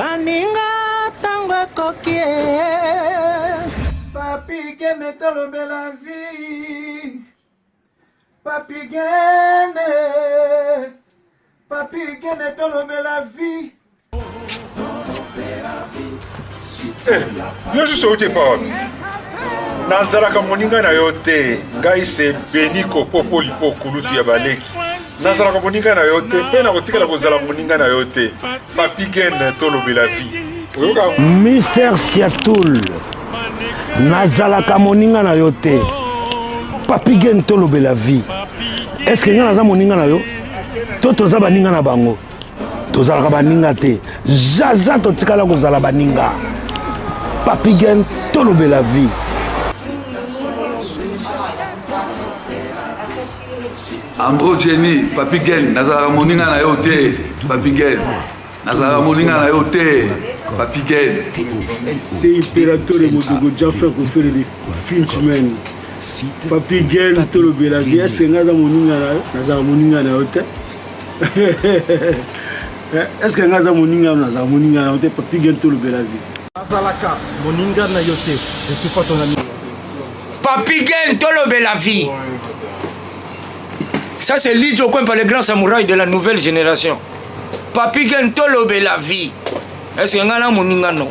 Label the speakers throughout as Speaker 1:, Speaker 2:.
Speaker 1: Baninga tango ekoki eh.
Speaker 2: Papi Gene tolobela vie Papi Gene Papi Gene tolobela vie.
Speaker 3: Eh, yo susu outi epa wapi? Nazalaka moninga na yo te. Ngai se Beniko Popolipo kulutu ya baleki. Nazalaka moninga na yo te mpe nakotikala kozala moninga na yo te. Papi Gen tolobela vie. Oyoka
Speaker 4: Mister Siatul, nazalaka moninga na yo te. Papi Gen tolobela vie. Est-ce que nga naza moninga na yo? To toza baninga na bango? Tozalaka baninga te. Zaza totikala kozala baninga. Papi Gen tolobela vie.
Speaker 5: Ambro Jenny, Papi Gen, nazalaka moninga na yo te, Papi Gen. Nazalaka moninga na yo te, Papi Gen.
Speaker 6: C'est Imperatore Modogo Jaffer Kofere de Finchman. Papi Gen tolobela vie, est-ce que nga aza moninga na yo? Nazalaka moninga na yo te. Est-ce que nga aza moninga na yo? Nazalaka moninga na yo te, Papi Gen tolobela vie.
Speaker 7: Nazalaka moninga na yo te, je suis pas ton ami.
Speaker 8: Papi Gen tolobela vie. Ça c'est Lidjo Kwempa, le grand samouraï de la nouvelle génération. Papi Gen tolobela vie. Est-ce que nga na moninga no?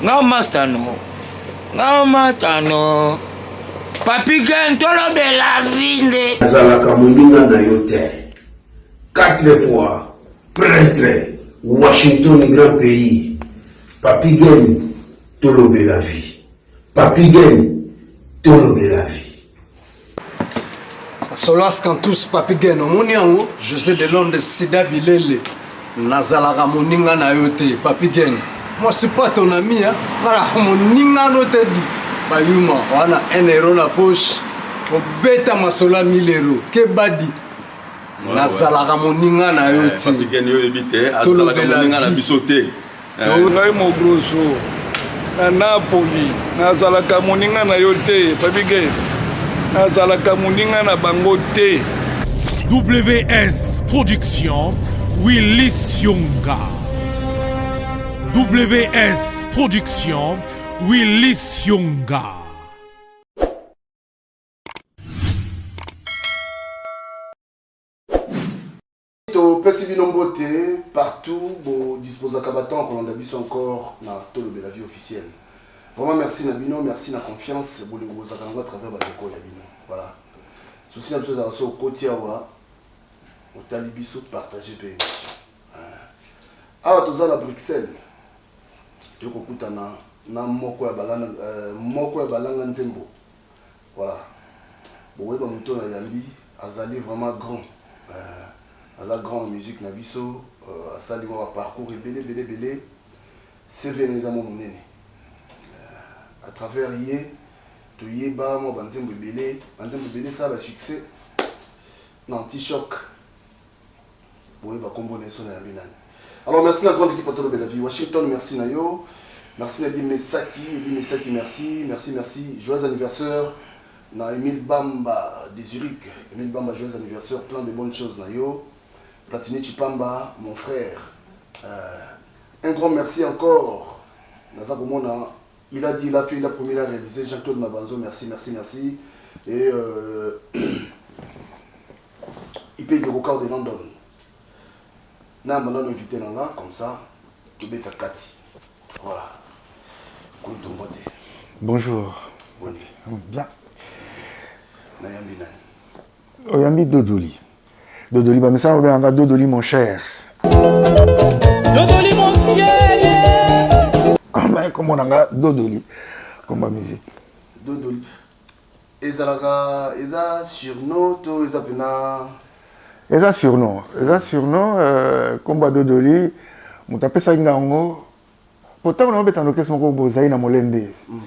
Speaker 8: Nga master no? Nga mata no? Papi Gen tolobela vie nde.
Speaker 9: Nazalaka moninga na yo te. Quatre fois prêtre Washington grand pays. Papi Gen tolobela vie. Papy Gen tolobela vie.
Speaker 6: Solas Cantus Papy Gen omoni yango José de Londres Sida Bilele nazalaka moninga na yo te Papy Gen moi suis pas ton ami hein nazalaka moninga no te di bayuma wana 1 euro na poche obeta masolo ya 1000 euro kebadi nazalaka moninga na yo te
Speaker 5: Papy Gen yo oyebi te azalaka moninga na biso te.
Speaker 10: Ngai Mogrosso na Napoli nazalaka moninga na yo te Papi Gen nazalaka moninga na bango te.
Speaker 11: WS Production Willy Sionga WS Production Willy Sionga.
Speaker 12: Topesi bino mbote partout bo disposaka ba temps kolanda biso encore na Tolobela vie officielle. Vraiment merci na bino, merci na confiance bolingo bozalaka nango à travers ba ndeko ya bino. Voilà. Souci na biso ezalaka so okoti awa otali biso partager pe émission. Awa toza na Bruxelles. Toyei kokutana na moko ya balanga euh, moko ya balanga nzembo. Voilà. Bokoyeba moto oyo nayambi azali vraiment grand. Euh, aza grand na musique na biso, euh, asali mwa ba parcours ebele ebele ebele. CV na eza mwa monene. Euh, à travers ye toyeba mwa banzembo ebele, banzembo ebele esala ba succès na anti-choc. Boyeba kombo na ye so nayambi nani. Alors merci na grande équipe Tolobela vie. Washington merci na yo. Merci na Edi Mesaki, Edi Mesaki merci, merci merci. Joyeux anniversaire na Emile Bamba de Zurich. Emile Bamba joyeux anniversaire, plein de bonnes choses na yo. Platini Chipamba, mon frère. Euh, un grand merci encore. Naza komona il a dit, il a fait, il a promis, il a réalisé. Jean-Claude Mabanzo, merci, merci, merci. Et euh, IP de Rocard de London. Na nano invité na nga comme ça tobeta kati. Voilà. Kulutu mbote.
Speaker 13: Bonjour.
Speaker 12: Boni.
Speaker 13: Bien.
Speaker 12: Nayambi nani?
Speaker 13: Oyambi Dodoli. Dodoli ba mesana obenga nga Dodoli mon cher.
Speaker 1: Dodoli mon ciel.
Speaker 13: Kombo na nga Dodoli. Kombo musique.
Speaker 12: Dodoli. Ezalaka eza surnom to eza pena?
Speaker 13: Eza surnom, eza surnom euh, kombo ya Dodoli moto apesaki nga yango po ntango naobeta na orchestre moko bozali na Molende mm.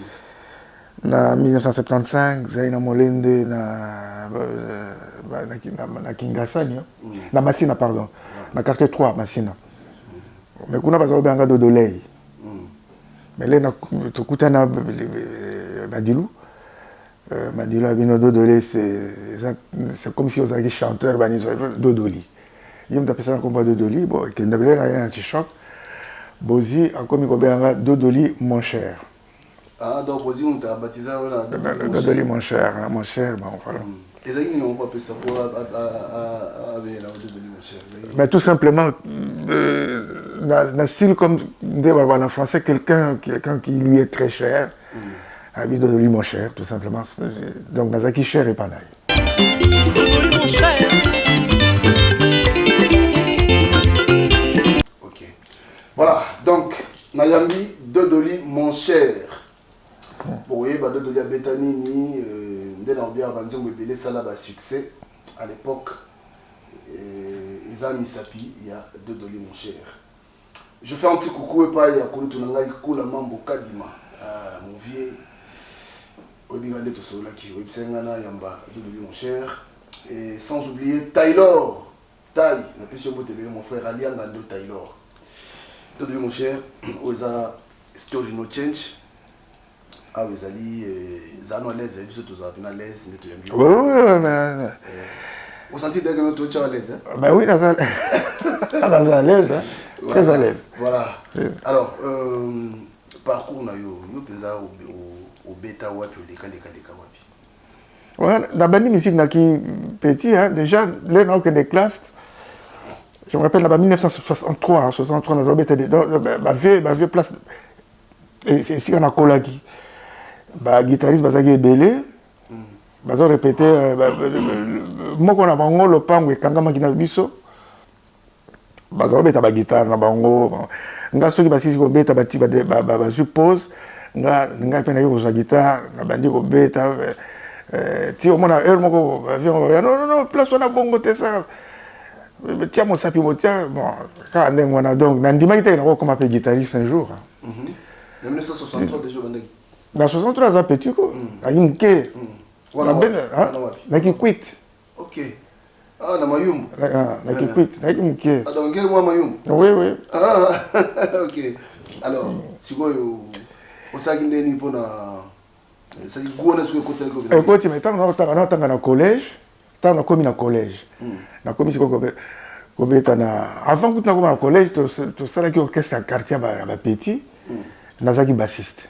Speaker 13: na 1975 zali na Molende na, euh, na, na, na, na Kingasani mm. na Masina pardon mm. na quartier 3 Masina mm. mais kuna baza kobenga nga Dodolei mm. Mais le tokutana Madilu, euh, Madilu abino Dodole, c'est comme si ozalaki chanteur bani Dodoli. Ye moto apesaka nkombo ya Dodoli, bon ekenda bele na ye na anti-choc. Bozi akomi kobenga nga Dodoli mon cher.
Speaker 12: Ah, donc Bozi moto abatiza yo na
Speaker 13: Dodoli mon cher, hein, mon cher, bon voilà.
Speaker 12: Ezalaki nini yango apesa po abela Dodoli mon cher?
Speaker 13: Mais tout simplement, euh, na, style comme nde balobaka na français, quelqu'un quelqu'un qui lui est très cher, abi Dodoli mon cher, tout simplement. Donc nazalaki cher epa na ye.
Speaker 1: Dodoli mon cher.
Speaker 12: Ok. Voilà, donc nayambi Dodoli mon cher. Boyeba Dodoli abeta nini euh, nde na obiaka banzembo ebele esala ba succès à l'époque euh, eza misapi ya Dodoli mon cher. Je fais un petit coucou epai ya kulutu na ngai Kula Mambo Kadima, euh, mon vieux. Oyebi ngai nde tosololaki, oyebisaki ngai nayamba Dodoli mon cher. Et sans oublier Taylor Tai, napesi yo mbote ebele mon frère Alia Ngando Taylor. Dodoli mon cher, oyo eza story no change. Awa ezali ezala no à l'aise, biso tozala mpena à l'aise nde toyambi yo.
Speaker 13: Oui, oui, mais...
Speaker 12: Osenti ndenge no totya à l'aise, hein?
Speaker 13: Ben oui, naza naza à l'aise, hein? Très à l'aise.
Speaker 12: Voilà. Alors, euh, parcours na yo, yo mpenza obeta wapi, oleka leka leka wapi?
Speaker 13: Ouais, nabandi musique naki petit, hein, déjà lelo naokende classe. Je me rappelle là-bas 1963, hein, 63 nazobeta bavieux bavieux place esika nakolaki, baguitariste bazalaki ebele, bazo répéter moko na bango lopango ekangamaki na biso, baza kobeta baguitare na bango. Nga soki basilisi kobeta, bati bazwi pause, nga ngai mpe nayei kozwa guitare, nabandi kobeta ti omona heure moko avion, non non non, place wana bongo te, saka tia mosapi botia, bon, kaka ndenge wana. Donc nandimaki te nakokoma mpe guitariste un jour.
Speaker 12: Na 1963 déjà obandaki?
Speaker 13: Na 63 aza petit ko, naki moke na Kikwit.
Speaker 12: Ok. Ah, na Mayumbu.
Speaker 13: Ah, na Kikwit, naki moke.
Speaker 12: Ah, donc ngeke mwa Mayumbu.
Speaker 13: Oui.
Speaker 12: Ah, ok. Alors, sikoyo osalaki ndeni mpona esali gona sikoyo ekotelaki?
Speaker 13: Ekoti, mais ntango naotanga naotanga na collège, ntango nakomi na collège, nakomi sikoyo kobeta na, avant kutu nakoma na collège, tosalaki orchestre ya quartier ya bapetit, nazalaki bassiste,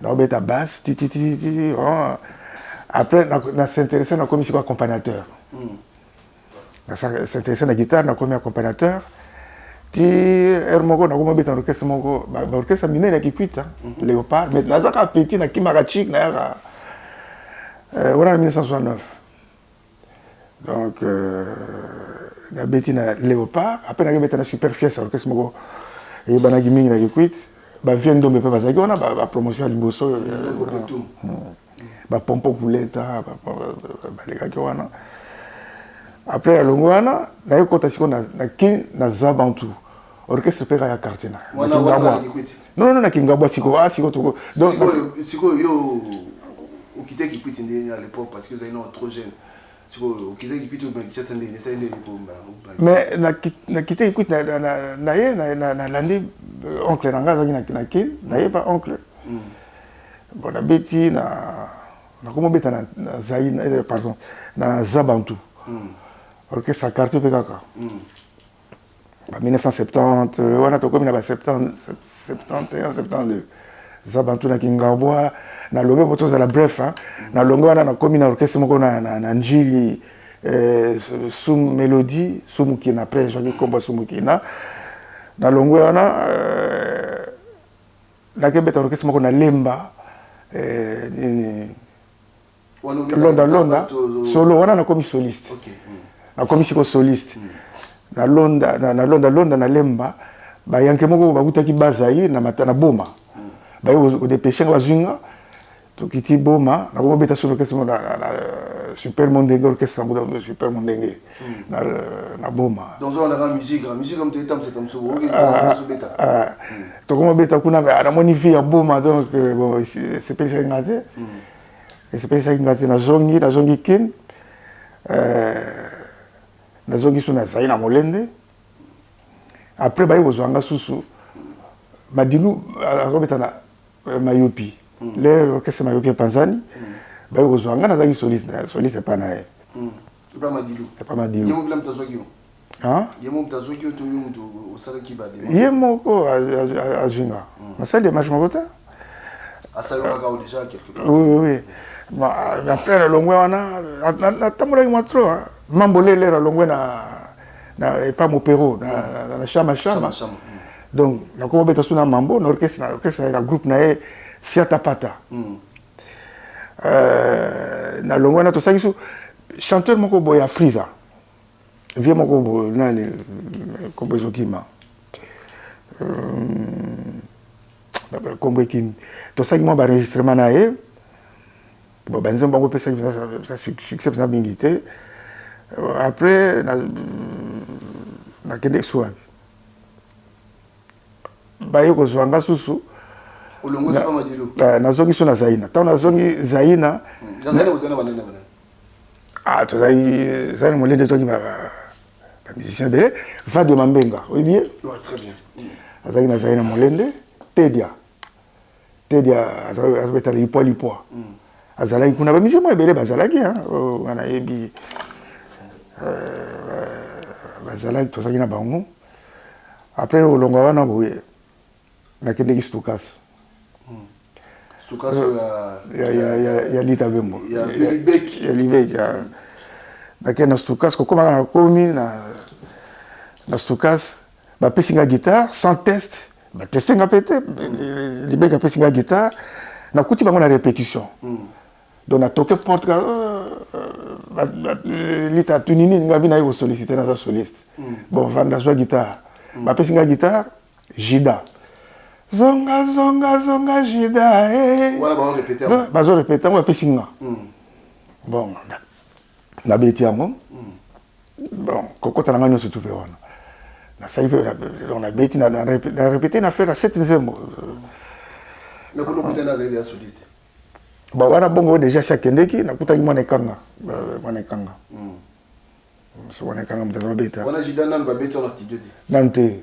Speaker 13: naobeta basse titititi. Après na s'intéresse, nakomi sikoyo accompagnateur, na s'intéresse na guitare, nakomi accompagnateur ti heure moko nakomi obeta na orchestre moko, baorchestre minene ya Kikwit, Léopard. Mais naza kaka petit, nakimaka chik, nayaka wana na 1969. Donc nabeti na Léopard, après nakebeta na Super Fies, orchestre moko eyebanaki mingi na Kikwit. Bavieux Ndombe mpe bazalaki wana, bapromotion ya liboso, bapompo kuleta balekaki wana. Après alongo wana, naye kota sikoyo na Kin, na Zabantu, orchestre mpe kaka ya quartier na Kingabwa. Non non, na Kingabwa sikoyo. Ah, sikoyo toko
Speaker 12: donc sikoyo yo okite Kikwiti nde à l'époque, parce que ozali nano trop jeune. Sikoyo okite Kikwiti, obima Kinshasa nde esali nde?
Speaker 13: Mais nakite Kikwiti, na ye nalandi oncle na ngai azalaki na Kin, nayeba oncle. Bon, nabeti na, nakomobeta na Zai, pardon, na Zabantu, orchestre ya quartier mpe kaka ba 1970 wana, tokomi na ba 70, 71, 72, Zabantu na Kingabwa. Nalonge po tozala bref, hein. Nalonge wana, nakomi na orchestre moko na Njili, Sum Mélodie Sumukina. Après ezwaki nkombo ya Sumukina. Nalongwe wana, nakebeta orchestre moko na Lemba, nini, Londa Londa solo. Wana nakomi soliste, nakomi siko soliste na Londa, na Londa Londa na Lemba. Bayanke moko bakutaki bazai na mata na Boma, baye kodépêcher nga, bazwi nga, tokiti Boma, nakomobeta solo orchestre moko na Super Mondenge, orchestre yango Super Mondenge na Boma. Tokomobeta kuna, namoni vie ya Boma, donc bon, esepelisaki nga te, esepelisaki nga te. Nazongi Kin, nazongi so nazali na Molende. Après baye kozwa nga susu, Madilu azobeta na Mayopi, le orchestre Mayopi epanzani, baye kozwa nga, nazalaki soliste, soliste epa na ye.
Speaker 12: Epa Madilu?
Speaker 13: Epa Madilu.
Speaker 12: Ye moko moto azwaki yo to yo moto osalaki ba démarche?
Speaker 13: Ye moko azwi nga. Nasali démarche moko te.
Speaker 12: Asalokaka o déjà quelque part.
Speaker 13: Oui, oui, oui. Bon, après nalongwe wana, natambolaki mwa trop. Mambo lele nalongwe na epa mopero na chama chama. Donc nakoma beta su na mambo na orchestre na orchestre na groupe na ye Siata Pata. Nalongwe wana tosalaki su chanteur moko boye ya Friza. Vieux moko boye nani kombo ezokima. Kombo ekimi. Tosalaki mwa ba enregistrement na ye. Bon, ba nzembo yango epesaki mpenza succès mpenza mingi te. Après nakendeki su wapi? Baye kozwa nga susu.
Speaker 12: Olongoli pa Madilu.
Speaker 13: Nazongi su na Zaina. Ntango nazongi Zaina,
Speaker 12: Na Zaina bozali na banani na banani?
Speaker 13: Ah, tozali Zaina Molende, toki ba musicien ebele. Vadio Mambenga, oyebi ye?
Speaker 12: Ouais, très bien.
Speaker 13: Azalaki na Zaina Molende, Tedia. Tedia azobeta lipwa lipwa. Azalaki kuna ba musicien moko ebele bazalaki, hein, nga nayebi bazalaki, tozalaki na bango. Après olongwa wana boye nakendeki Stukas.
Speaker 12: Stukas
Speaker 13: ya Lita Bembo.
Speaker 12: Ya Libeki.
Speaker 13: Ya Libeki. Nakende na Stukas, kokoma nakomi na Stukas, bapesi nga guitare sans test, bateste nga pe te, Libeki apesi nga guitare, nakuti bango na répétition. Donc natoke porte ka Lita atuni nini, nga bi naye kosollicite naza soliste. Bon, vanda zwa guitare. Bapesi nga guitare, Jida. Zonga zonga zonga Jida eh.
Speaker 12: Wana bango répéter yango.
Speaker 13: Bazo répéter yango bapesi nga. Bon, nabeti yango. Bon, kokota na nga nyonso tu mpe wana. Nasali mpe donc nabeti na répéter na faire 7 nzembo.
Speaker 12: Mais kuna okutani azali déjà soliste.
Speaker 13: Bon, wana bongo déjà si akendeki, nakutaki mwana ekanga, mwana ekanga. So wana ekanga moto azobeta.
Speaker 12: Wana Jida nanu babeti wana studio te.
Speaker 13: Nanu te.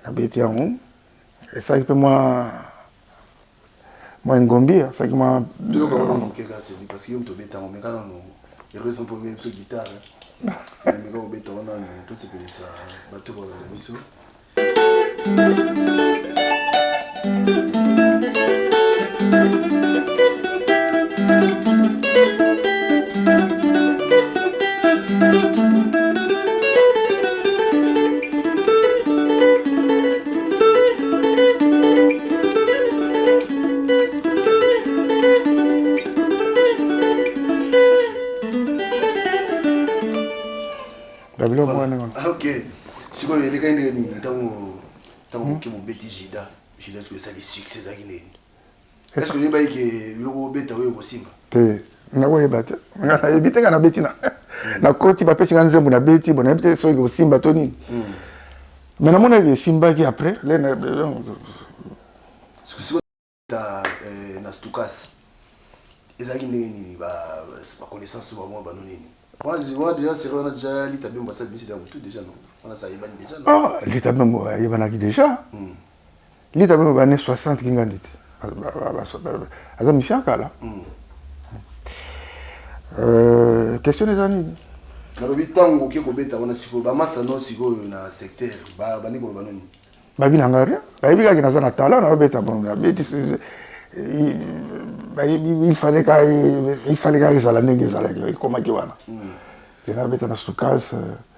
Speaker 13: Nabeti yango. Esalaki mpe mwa engombi, asalaki mwa
Speaker 12: Toyoka wana moke kasi parce que yo moto obeta yango, meka nanu heureusement mpo biso guitare. Meka kobeta wana nanu tosepelisa bato balanda biso.
Speaker 13: Babiloko wana wana.
Speaker 12: Ah, ok. Sikoyo elekaki ndenge nini ntango ntango moke bobeti Jida, Jida sikoyo esali succès ezalaki ndenge nini? Est-ce que oyebaki ke biloko obeta oyo ekosimba?
Speaker 13: Te, nakoyeba te. Nga nayebi te, nga nabeti na nakoti bapesi nga nzembo nabeti, bon nayebi te soki ekosimba to nini. Mais namonaki esimbaki après le na
Speaker 12: Sikoyo na Stukas ezalaki ndenge nini ba connaissance bango bano nini? Wana déjà c'est wana déjà Lita Bembo asali bisi ya mutu déjà non? Wana ça ayebani déjà non?
Speaker 13: Oh, Lita Bembo ayebanaki déjà. Lita Bembo ba années 60 kingandi te. Aza musicien kala. Question eza nini?
Speaker 12: Nalobi ntango oke kobeta wana sikoyo bamasa no sikoyo na secteur bandi koloba nini?
Speaker 13: Babi na nga rien. Bayebi kaka naza na talent nabeta bon nabeti bayebi il fallait ka il fallait ka ezala ndenge ezalaki ekomaki wana. Ke nabeta na Stukas.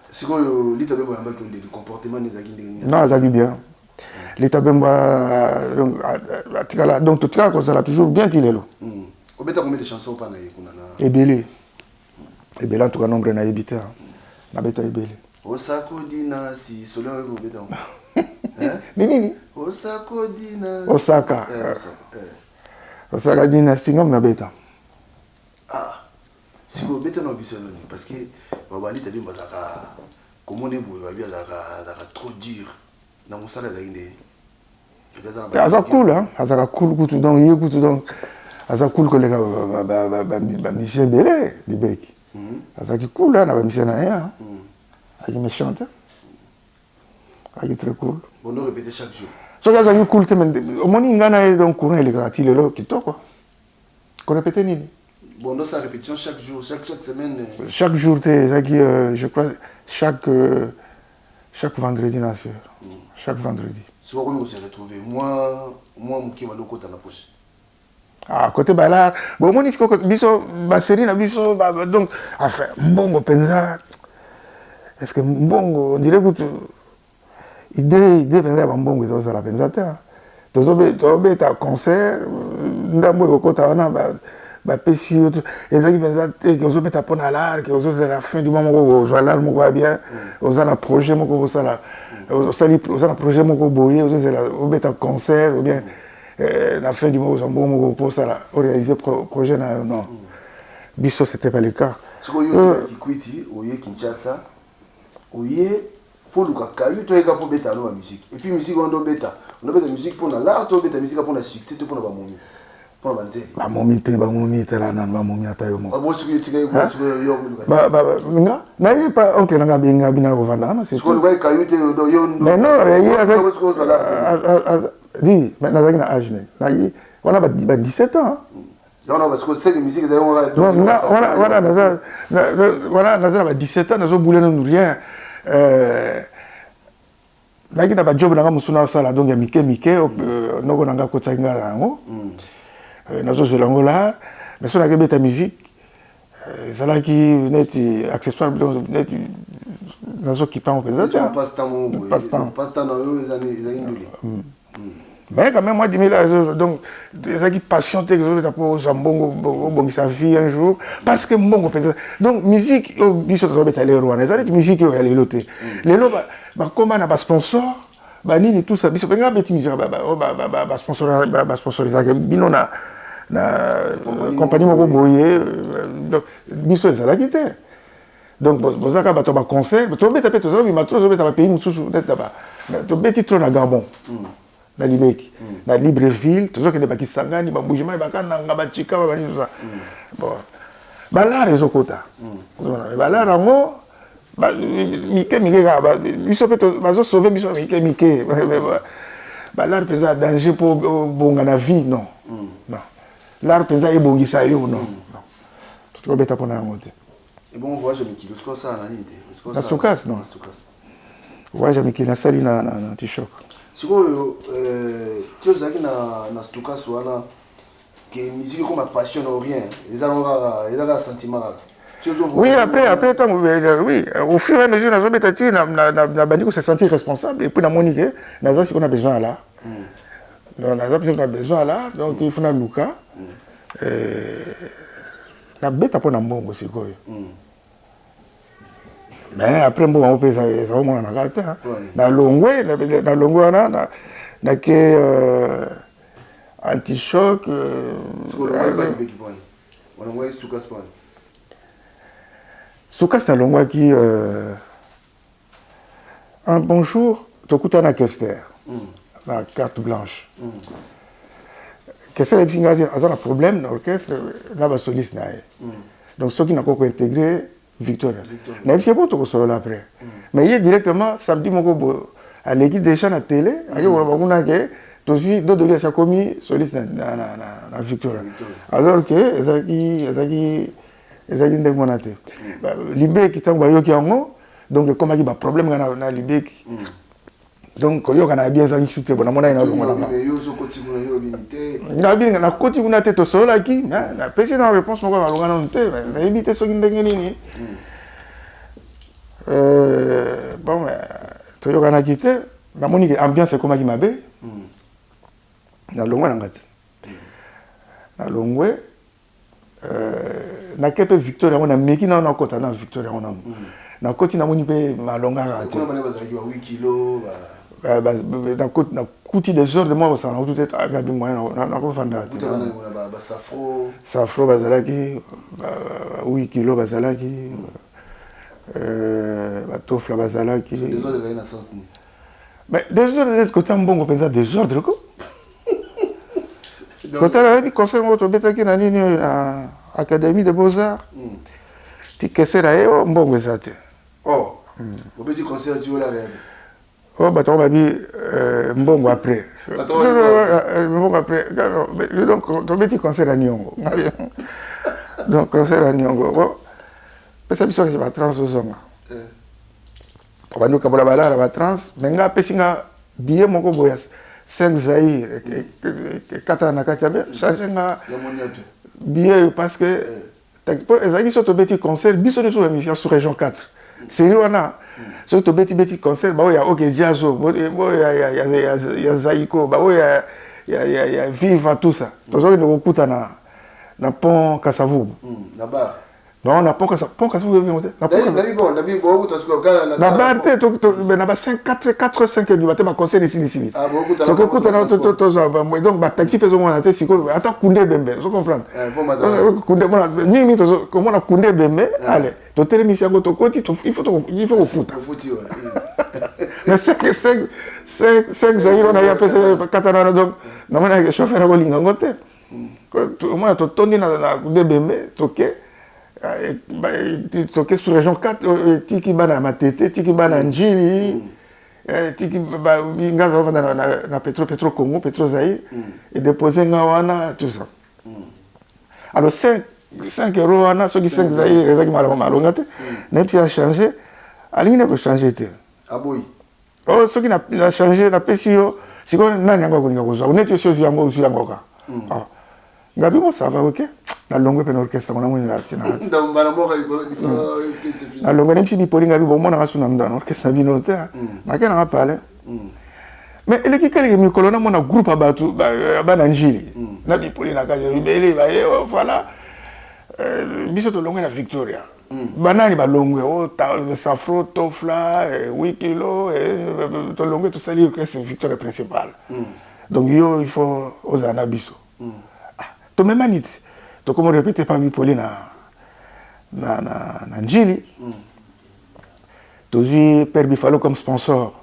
Speaker 12: Sikoyo Lita Bembo ayambaki yo ndenge comportement nde ezalaki ndenge nini?
Speaker 13: Non, azalaki bien. Lita Bembo donc atikala donc totikala kozala toujours bien ti lelo.
Speaker 12: Obeta combien de chansons pa na ye kuna na?
Speaker 13: Ebele. Ebele en tout cas nombre nayebi te. Nabeta ebele.
Speaker 12: Osako dina si solo oyo obeta yango.
Speaker 13: Nini nini?
Speaker 12: Osako dina.
Speaker 13: Osaka.
Speaker 12: Eh, Osaka. Eh.
Speaker 13: Osaka dynastie ngam nabeta.
Speaker 12: Ah. Sikoyo obeta na biso nini? Parce que baba Lita Bembo azalaka komona boye babi azalaka azalaka trop dur. Na mosala ezalaki ndenge.
Speaker 13: Aza cool hein, azalaka cool kutu donc ye kutu donc aza cool koleka ba musicien ebele libeki. Azalaki cool hein, na ba musicien na ye hein. Azalaki méchant te. Azalaki très cool.
Speaker 12: Bon, on répétait chaque jour.
Speaker 13: Soki azalaki cool te, mais omoni nga na ye donc courant elekaka ti lelo kitoko. Korépéter nini?
Speaker 12: Bon, donc ça répétition chaque jour, chaque, chaque semaine.
Speaker 13: Euh. Chaque jour, te ezalaki, euh, je crois, chaque, euh, chaque vendredi na sûr. Chaque vendredi.
Speaker 12: Soki okomi kose retrouver, moi, moi moke bando okota na poche.
Speaker 13: Ah, côté bala, bomoni sikoyo biso basérie na biso donc enfin mbongo mpenza est-ce que mbongo on dirait kutu Idee idee penza ya ba mbongo ezo zala penza te. Tozo beta concert ndambo ekokota wana ba ba pesi yo ezaki penza te ke ozo beta pona lar ke ozo zela fin du mois moko ozwa lar moko ya bien oza na projet moko osala osali oza na projet moko boye ozo zela obeta concert ou bien euh, na fin du mois ozwa mbongo moko po osala o réaliser projet na yo non biso c'était pas le cas.
Speaker 12: Sikoyo yo tika Kikwiti oye Kinshasa oye mpo oluka kayu to oyeka mpo obeta no ba musique et puis musique wana nde obeta obeta musique mpo na l'art to obeta musique mpo na succès to mpo na bamomi mpo na banzele
Speaker 13: bamomi te bamomi tala nanu bamomi ata yo moko
Speaker 12: ah, soki otika ye kuna sikoyo yo
Speaker 13: okoluka nga naye pa oncle nanga abenga bina kovanda wana
Speaker 12: sikoyo olukaki kayu te yo
Speaker 13: mais non ye di nazalaki na age ne wana ba 17 ans wana naza na ba 17 ans nazobule nanu rien euh, nayaki na bajob na nga mosusu nasala donc ya mike mike euh, noko na nga akotisaki nga na yango mm. euh, nazozwela yango la mais so naki ebeta musique ezalaki neti accessoire neti nazokipa yango mpenza te Mais quand même, moi, 10 000 donc, ezalaki passion te ozobeta mpo ozwa mbongo obongisa vie un jour parce que mbongo mpenza donc musique oyo biso tozobeta lelo wana eza neti musique oyo ya lelo te mm. lelo bakóma na basponsor banini tout ça biso mpe nga beti musique basponsorisaka bino na na compagnie moko boye euh, donc biso ezalaki te donc boza kaka bato ya baconcert tobeta mpe tozobima trop tozobeta bapays mosusu neti na tobeti trop na gabon mm. na libeki mm. na libreville tozokende bakisangani bambujimai bakananga bachika babani toza mm. bon balare ezokota balare yango mike mike kaka biso mpe bazosauve biso mike mike balare mpenza ya danger mpo obonga na vie non non lare mpenza ebongisa yo non tokobeta mpona yango te
Speaker 12: Ebongo voyage ya mikili otika osala na nini te?
Speaker 13: Na Stukas non. Voyage ya mikili nasali na na, na T-Shock.
Speaker 12: Sikoyo euh, ti ozalaki na na Stukas wana ke musique ekoma passion na rien eza nango kaka eza kaka sentiment kaka.
Speaker 13: Oui, après, après, tant, euh, oui, au fur et à mesure, nazo beta ti na na na bandi ko se sentir responsable et puis na moni que naza siko na besoin là. Mm. Naza na besoin là, donc mm. il faut na luka. Mm. Euh, nabeta mpo na mbongo sikoyo mm. mais après mbongo yango mpe ezaomonana kaka te nalongwe nalongwe wana nake euh, antichoc euh, sukas nalongwaki euh, un bon jour tokutana na kester mm. na carte blanche mm. kester ayebisi ngai aza na problème na orchestre na basoliste na ye mm. donc soki nakoki kointegre victoria nayebisi ye po tokosolola après mm. mais ye directement samedi moko boye aleki déjà na télé mm. ake koloba kuna ke tozwi dodoli asi akomi soliste na, na, na, na, na victoria alors que ezalaki ezalaki ezalaki ndenge wana te mm. libeki ntango bayoki yango donc ekomaki baproblème nga na, na libeki mm. donc koyokana ya bien ezalaki su te bo namonaki nalongola nga nakoti kuna te tosololaki napesi na réponse moko balonga nanu te nayebi te soki ndenge nini mm. euh, bon toyokanaki te namoni ke ambiance ekomaki mabe mm. nalongwe na nga te nalongwe Euh, nake mpe victoire yango nameki nano nakota na victoire yango nano mm. nakoti namoni mpe malonga kaka te nakuti desordre moko kosala nakutu te gabi moyen nakofanda te safro bazalaki wikilo bazalaki euh, batofla bazalaki mais desordre neti kota mbongo mpenza desordre ko kotala oyebi concert moko tobetaki na nini oyo na académie de beaux arts hmm. ti kesera ye o oh, mbongo eza te
Speaker 12: oh. hmm. obeti concert ti ola real
Speaker 13: oyo oh, bato yango babi euh, mbongo après euh, mbongo après donc tobeti concert ya niongo Donc concert ya niongo, bon, pesa biso ba trans ozonga. Babandi kokabola balala ba trans, mais nga apesi nga billet moko boye ya 5 zaire ekatana na kati ya be change nga billet oyo, parce que po ezalaki so tobeti concert, biso nyonso bamusicien sous région 4 série wana, soki tobeti beti concert, baoyo ya OK Jazz, oyo ya Zaiko, baoyo ya Viva, tout ça, tozokende kokuta na pont Kasavubu.
Speaker 12: Na bar?
Speaker 13: Non, na pont Kasavubu yango te. Na bar te, na ba 5, 4, 4, 5 du matin, baconcert esilisili, tokokutana, tozwa. Donc bataxi mpe ezomona te. Sikoyo ata kunde ebembe, ozo comprendre, kunde mona mingi, komona kunde ebembe, ale totelemisi yango, tokoti, il faut kofuta. Mais 5, 5, 5, 5 zaire wana ye apesa katana wana. Donc namonaki chauffeur akolinga yango te. Omona totondi na kunde ebembe, toke sous région 4, etiki bana ya Matete, etiki bana ya Njili, etiki nga aza ovanda na Petro Congo, Petro Zaire, edépose nga wana, tout ça. Alors 5 € wana, soki 5 zaire ezalaki malamu malonga te. Nayebi ti achange, alingi na kochange te.
Speaker 12: Aboyi.
Speaker 13: Oh, soki na change, napesi yo sikoyo, nani yango akolinga kozwa? Neti osi ozwi yango, ozwi yango ka ngabi. Bon, ça va, ok. Nalongwe mpe na orchestre ngo, namoni na ntina. Nalongwe, nayebisi bipoli ngabi bomonaka su na na orchestre na bino te. Nake nanga pale, mais eleki keleke mikolo, namona groupe ya bato bana Njili na bipoli na kati ebele baye. Voilà, biso tolongwe na Victoria. Banani balongwe? O Safro, Tofla, Wikilo, tolongwe, tosali orchestre Victoria principal. Donc yo, il faut ozala na biso. Tomemani ti tokomi répété pa bipoli na Njili. Tozwi père Bifalo comme sponsor.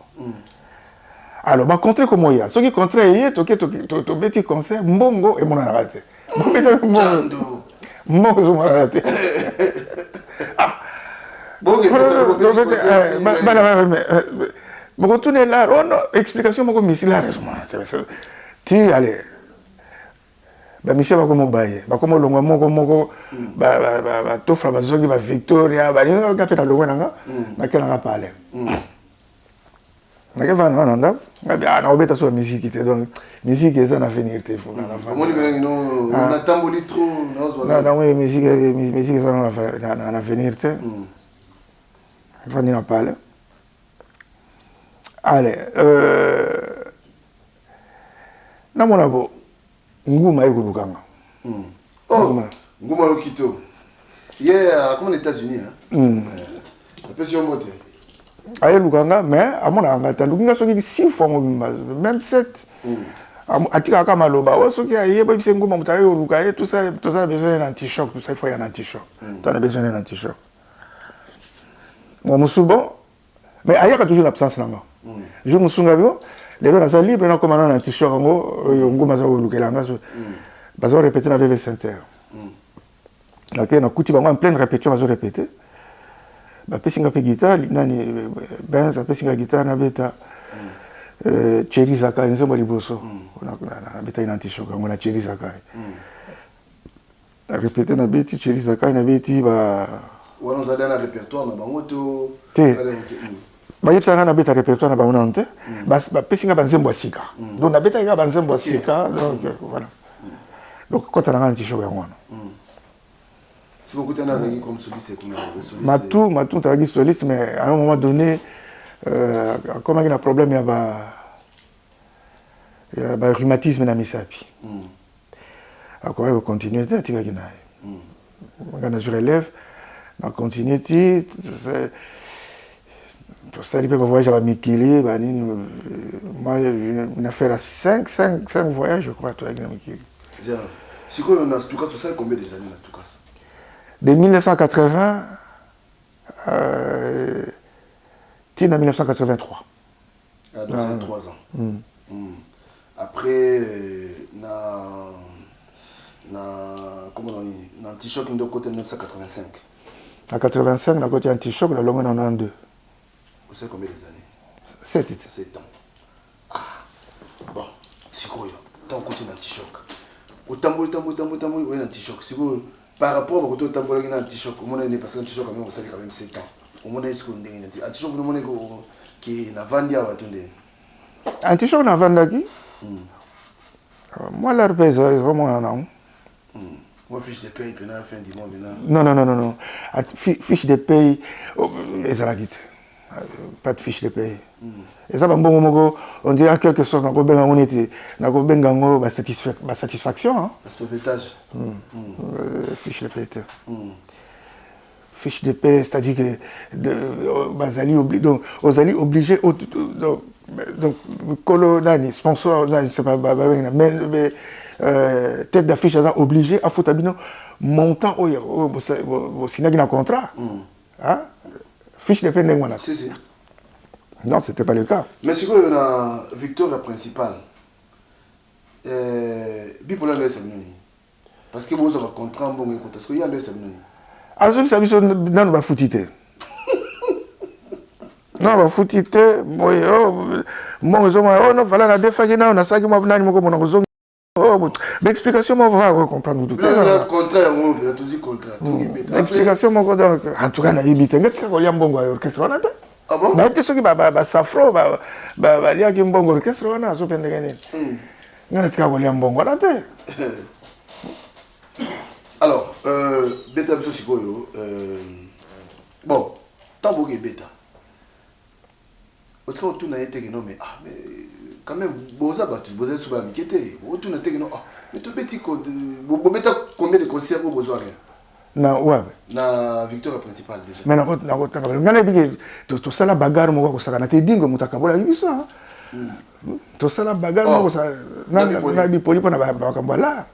Speaker 13: Alors bacontrat komoya, soki contrat eye, toke tobeti concert, mbongo emonanaka te. Bobeti mbongo, mbongo ezomonana te. Bana bokotuna elare ono explication moko, misi lare ezomonana te. Ti ale bamisie bakoma obaye, bakoma olongwa moko moko, batofra bazongi bavictoria, balinga mpe na longwe nanga, nake nanga pale, nake vanda nanga na ndako. Ngabi nakobeta so bamiziki te, donc miziki eza na avenir te. Namoni miziki eza na avenir te, vandi na pale. Ale namona bo Nguma ekolukanga.
Speaker 12: Oh, Nguma Lokito ye akoma na États-Unis, apesi yo mbote.
Speaker 13: Ayelukanga, mais amonaka nga te. Aluki nga soki six fois mobimba, même sept. Atikaka kaka maloba o soki aye, boyebisa Nguma moto aye koluka ye, tout ça, toza na besoin na antichoc, tout ça, il faut ya na antichoc, toza na besoin na antichoc. Mo mosusu, bon, mais ayaka toujours na absence na nga. Jour mosusu nga bio lelo naza libre, nakoma na antichoc yango oyo Nguma aza kolukela nga. So baza répété na VV Center, nake nakuti bango en pleine répétition, bazo répété, bapesi nga mpe guitare, nani, Benz apesi nga guitare, nabeta Thierry Zakai, nzembo ya liboso nabetaki na antichoc yango na Thierry Zakai. Répété, nabeti Thierry Zakai, nabeti ba
Speaker 12: Wana ozali na répertoire na bango to?
Speaker 13: Te, bayebisaka nga nabeta répertoire na bango nano te. Bapesi nga banzembo ya sika, donc nabetaki kaka banzembo ya sika. Donc voilà, donc kota na nga antichoc yango wana. Matu, Matu azalaki soliste, mais à un moment donné akomaki na problème ya ba rhumatisme na misapi, akokaki kocontinue te, atikaki na ye. Nga nazwi relève, na continue ti tosali mpe bavoyage ya bamikili banini. Moi, na faire 5 5 5 voyages, je crois, toyaki na mikili.
Speaker 12: Sikoyo na Stukas tosali combien des années na Stukas?
Speaker 13: De 1980 ti na 1983.
Speaker 12: Ah, donc c'est 3 ans. Après na comment on dit, na antichoc nde okota 1985?
Speaker 13: Na 85 nakoti antichoc, nalongwe na 92.
Speaker 12: Osali combien des années?
Speaker 13: 7.
Speaker 12: 7 ans. Ah bon, sikoyo ntango okoti na antichoc, otamboli, tamboli, tamboli, tamboli, oye na antichoc sikoyo. Par rapport bakoto otambolaki na antichoc, omona nde parce que antichoc quand même osali quand même 7 ans. Omona esiko ndenge nini? Antichoc omona ko ke navandi awa to ndenge?
Speaker 13: Antichoc navandaki. Moi l'art mpe ezomona nango.
Speaker 12: Moi fiche de paye pena fin du mois pena.
Speaker 13: Non non non non non. Fiche de paye ezalaki te. Pas de fiche de paye. Eza bambongo moko on dirait en quelque sorte nakobenga yango neti nakobenga yango basatisfaction.
Speaker 12: Basauvetage.
Speaker 13: Fiche de paye te. Fiche de paie, c'est-à-dire que bazali obli, donc ozali obligé, donc kolo nani sponsor nani c'est pas babenga mais, mais tête d'affiche aza obligé afuta bino montant oyo oyo bosignaki na contrat. Hein? Fiche de paie ndenge wana.
Speaker 12: Si, si.
Speaker 13: Non, c'était pas le cas.
Speaker 12: Mais sikoyo na Victoria principale, bipola ndo esabino nini? Parce que bozwaka contrat mbongo ekota, sikoyo ya ndo esabino nini?
Speaker 13: Azobisa biso nanu bafuti te, nanu bafuti te boye mbongo ezomona. Oh non, vala nadefaki nano, nasalaki mwa nani moko mona kozongi. Oh, baexplication moko va comprendre mutu te.
Speaker 12: Contrat yango tozwi contrat.
Speaker 13: Explication moko. Donc en tout cas nayebi te, nga tika kolia mbongo ya orchestre wana te. Nayebi te soki basafro baliaki mbongo orchestre wana, azo mpe ndenge nini. Nga natika kolia mbongo wana te.
Speaker 12: Alors beta biso sikoyo. Bon, ntango boki ebeta, otika otuna ye teke no, mais ah, mais quand même boza bato, boza lisusu bana mike te. Otuna teke no, ah mais tobeti, bobeta combien de concert oyo bozwa rien?
Speaker 13: Na wapi?
Speaker 12: Na Victoria principale déjà.
Speaker 13: Mais nakotanga, ngai nayebi ke tosala bagarre moko akosaka na te. Dingo moto akabolaki biso. Tosala bagarre moko na bipoli mpo na makambo ala.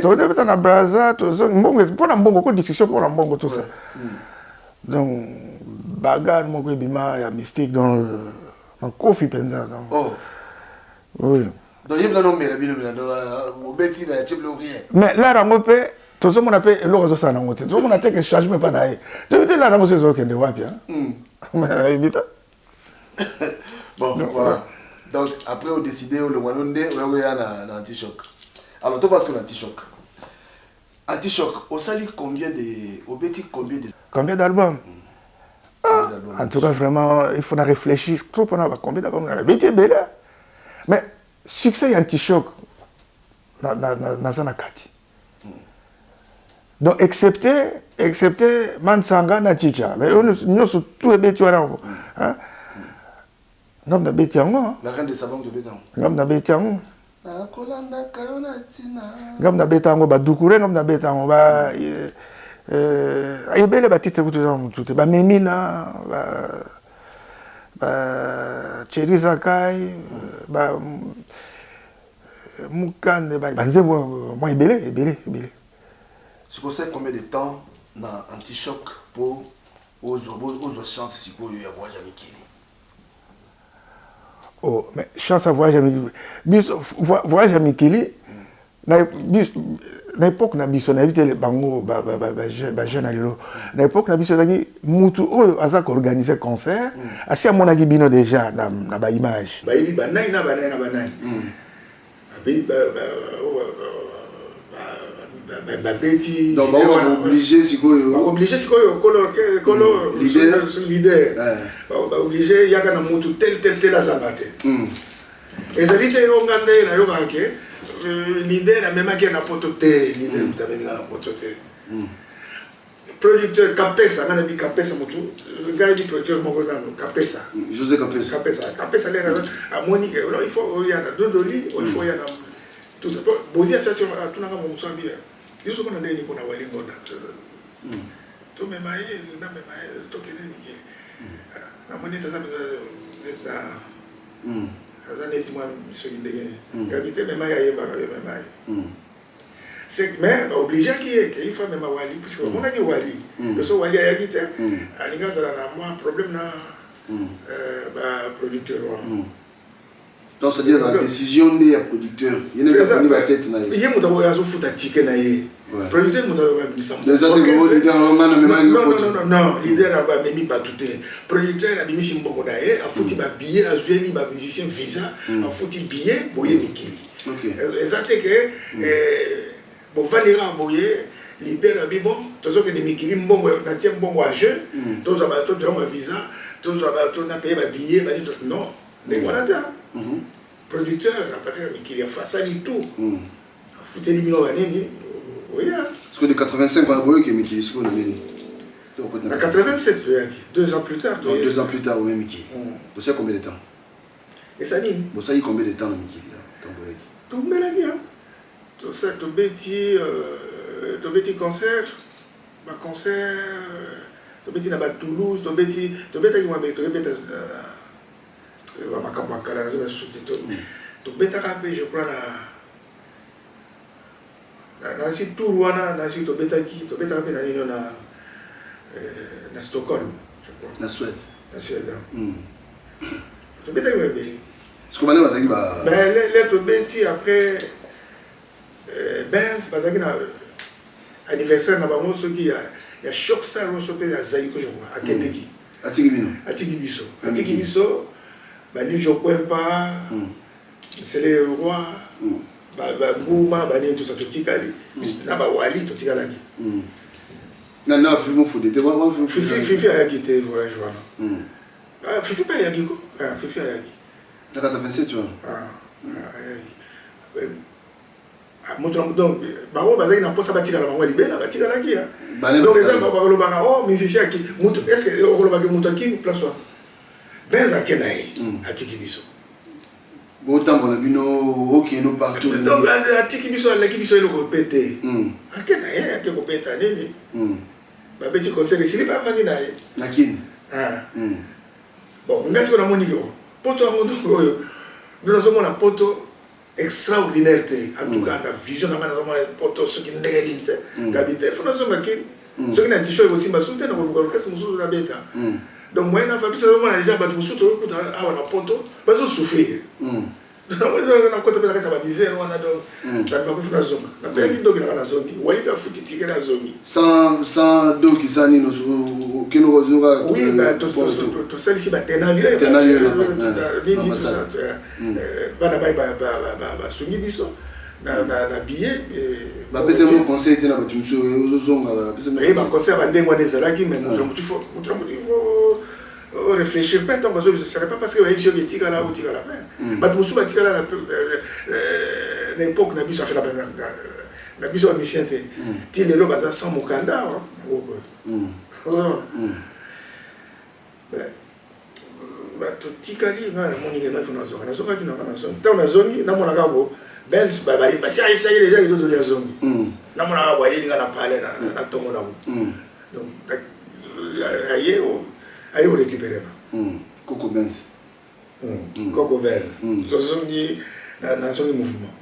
Speaker 13: Tobeta na Braza, mbongo mpona mbongo ko discussion mpona mbongo, tout ça. Donc bagarre moko ebima ya mystique, donc makofi mpenza, donc oui.
Speaker 12: Donc ye bino nomela bino bino obeti batie bino rien.
Speaker 13: Mais lara yango mpe tozomona mpe eloko azosala nango te, tozomona te ke changement epa na ye. Toyebi te lara yango so ezokende wapi, nayebi te.
Speaker 12: Bon, voilà. Donc après odécide olongwa nde oyakoya na antichoc. Alors tofaske na antichoc, antichoc osali combien de, obeti combien de?
Speaker 13: Combien d'albums? Ah, en tout cas vraiment il faut na réfléchir trop mpona ba combien d'albums nabeti ebele. Mais succès ya antichoc naza na kati, donc excepté Mansanga na Chicha, mais oyo nyonso tout ebeti wana, ngam nabeti yango.
Speaker 12: La reine de savon tobeti yango.
Speaker 13: Ngam nabeti yango.
Speaker 12: Nakolandaka yo na ntina.
Speaker 13: Ngam nabeta yango, badukure ngam nabeta yango, ba ebele batitre kutu eza na motu te, bamemina ba Cheri Zakai, ba Mukande, banzembo mwa ebele ebele ebele.
Speaker 12: Sikoyo osali combien de temps na antichoc mpo ozwa chance sikoyo ya voyage ya mikili?
Speaker 13: Oh, mais chance ya voyage ya mikili, biso voyage ya mikili na époque na biso, nayebi te bango bajeune ya lelo. Na époque na biso ezalaki mutu oyo aza koorganiser concert asi amonaki bino déjà na baimage, bayebi banani na banani na banani babeti.
Speaker 12: Donc baoblige sikoyo.
Speaker 13: Baoblige sikoyo kolo kolo
Speaker 12: leader.
Speaker 13: Leader baoblige yaka na mutu tel tel tel, azanga te. Ezali te oyo nga nde nayokaka ke leader amemaki ye na poto te. Leader moto amemi nga na poto te. Producteur Kapesa, nga nayebi Kapesa, motu nga yebi producteur moko nano Kapesa.
Speaker 12: José Kapesa.
Speaker 13: Kapesa, Kapesa lera amoni ke non, il faut oya na Dodoli, il faut oya na tout ça. Bozi asati atunaka momosu abi yo soko na ndenge nini mpona Wali Ngonda, tomema ye, namema ye, tokende mike. Namoni ete aza mpenza neti na aza neti mwa soki ndenge nini, gabi te, mema ye, ayembaka yo, mema ye. Mais baobligeaki ye ke il faut amema Wali, puisque bamonaki Wali. So Wali ayaki te, alingi azala na mwa problème na baproducteur wana.
Speaker 12: Donc c'est-à-dire la décision nde ya producteur, ye nde aponi batete na ye.
Speaker 13: Ye moto akoyo azofuta ticket na ye, producteur moto abimisa. Non, leader amemi bato te. Producteur abimisi mbongo na ye, afuti babillet, azweli bamusicien visa, afuti billet, boye mikili.
Speaker 14: Eza te ke bovandi kaka boye, leader abi bon, tozokende mikili, mbongo natie mbongo ya jeu, tozwa tozwa ba visa, tozwa napaye ba billet bani, non, ndenge wana te. Producteur à partir ya mikili ya asali tout, afuteli bino banini, oya.
Speaker 12: Sikoyo de 85 wana boyoki mikili sikoyo na nini?
Speaker 14: Na 87 toyaki, 2 ans plus tard.
Speaker 12: Donc 2 ans plus tard oye mikili. Bosali combien de temps?
Speaker 14: Esali.
Speaker 12: Bosali combien de temps na mikili ntango boyaki?
Speaker 14: Tomelaki tosa, tobeti tobeti concert, ba concert tobeti na ba Toulouse, tobeti, tobetaki mwa tobeta bamakambo ya kala, nazo basusu te. Tobetaka mpe, je crois, na nasi tour wana, nasi tobetaki, tobetaka mpe na nino na Stockholm, je crois.
Speaker 12: Na Suède.
Speaker 14: Na Suède. Tobetaki mwa ebele.
Speaker 12: Siko bana bazalaki ba
Speaker 14: Mais le tobeti, après Benz bazalaki na anniversaire na bango, soki ya Choc Sal, so mpe ya Zaiko, je crois, akendeki.
Speaker 12: Atiki bino?
Speaker 14: Atiki biso, atiki biso, balijo Kwempa, Nsele le Roi, banguma banini, tosa totikali na bawali, totikalaki.
Speaker 12: Na Fifi Mofude te?
Speaker 14: Fifi ayaki te voyage wana. Fifi mpe ayaki ko, Fifi ayaki.
Speaker 12: Na 87 wana?
Speaker 14: Ayaki. Moto donc bango bazalaki na mposa batikala, bango libela batikalaki. Ya donc eza balobaka o musicien aki moto, est ce que okolobaki moto akimi place wana? Benz ake na ye, atiki biso.
Speaker 12: Botambola bino, okende partout.
Speaker 14: Donc atiki biso, aleki biso eloko mpe te. Ake na ye, ake kobeta nini, babeti concert, esili, bavandi na ye.
Speaker 12: Na Kini.
Speaker 14: Bon, ngai sikoyo namoni yo poto yango, donc oyo bino nazomona poto extraordinaire te. En tout cas, na vision na ngai, nazomona poto soki ndenge nini te. Gabi te, fo nazonga Kini. Soki na tisho ekosimba su te, na koluka orchestre mosusu nabeta. Donc moyen na biso, nazomona déjà bato mosusu toyokuta awa na poto bazosouffrir, nakota mpe na kati ya bamisère wana. Donc bakufi, nazonga, napeyaki doki nanga, nazongi, wali mpe afuti ticket, nazongi.
Speaker 12: Sans doki, sans nini, okende kozonga?
Speaker 14: Oui, tosalisi batenalieu nini, bana mai basungi biso na billet.
Speaker 12: Bapesa mo conseil te na bato mosusu ozozonga?
Speaker 14: Baconseil ya bandenge wana ezalaki, mais moto na motu, moto na motu faut réfléchir mpe. Ntango bazobisa, ce n'est pas parce que bayebi soki etikala, otikala mpe. Bato mosusu batikala na époque na biso, afela na biso bamusicien te, ti lelo baza sans mokanda yango. Ozomona, bato tikali. Ngai namoni nge nafo nazonga, nazongaki nanga, nazongi. Ntango nazongi, namonaka bo Benz basi ayebisaki déjà elodoli, azongi. Namonaka bo ayeli nga na palais na ntongo nango. Donc aye, aye korécupérer nga.
Speaker 12: Koko Benz.
Speaker 14: Koko Benz. Tozongi, nazongi mouvement,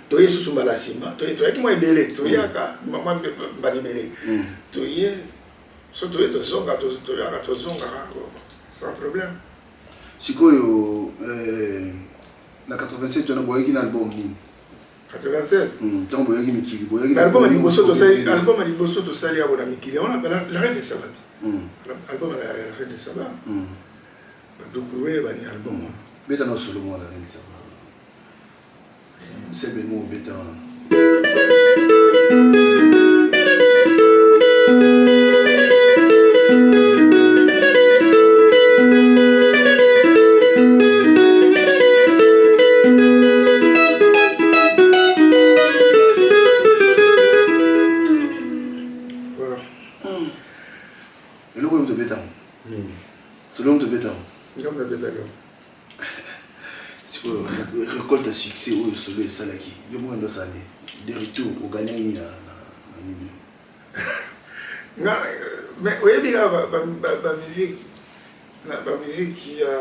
Speaker 14: toye susu mbala nsima, toyaki mwa ebele, toyaka mwa mbala ebele, toye so, toye, tozonga, toyaka, tozongaka sans problème.
Speaker 12: Sikoyo na 87 wana boyaki na album nini?
Speaker 14: 87?
Speaker 12: Ntango boyaki mikili, boyaki?
Speaker 14: Album ya liboso tosali, album ya liboso tosali yango na mikili wana, La Reine de Saba, album ya La Reine de Saba, badukurue bani, album wana.
Speaker 12: Beta na solo mwa La Reine de Saba, sebe mo obeta wana.
Speaker 14: Voilà.
Speaker 12: Eloko oyo moto obetango, solo moto obetango?
Speaker 14: Ngambo nabetaka.
Speaker 12: Sikoyo récolte ya succès oyo solo esalaki, yo moko ndo osala nini de retour? Ogagnaki nini na nini?
Speaker 14: Nga, mais oyebi kaka bamusique na bamusique ya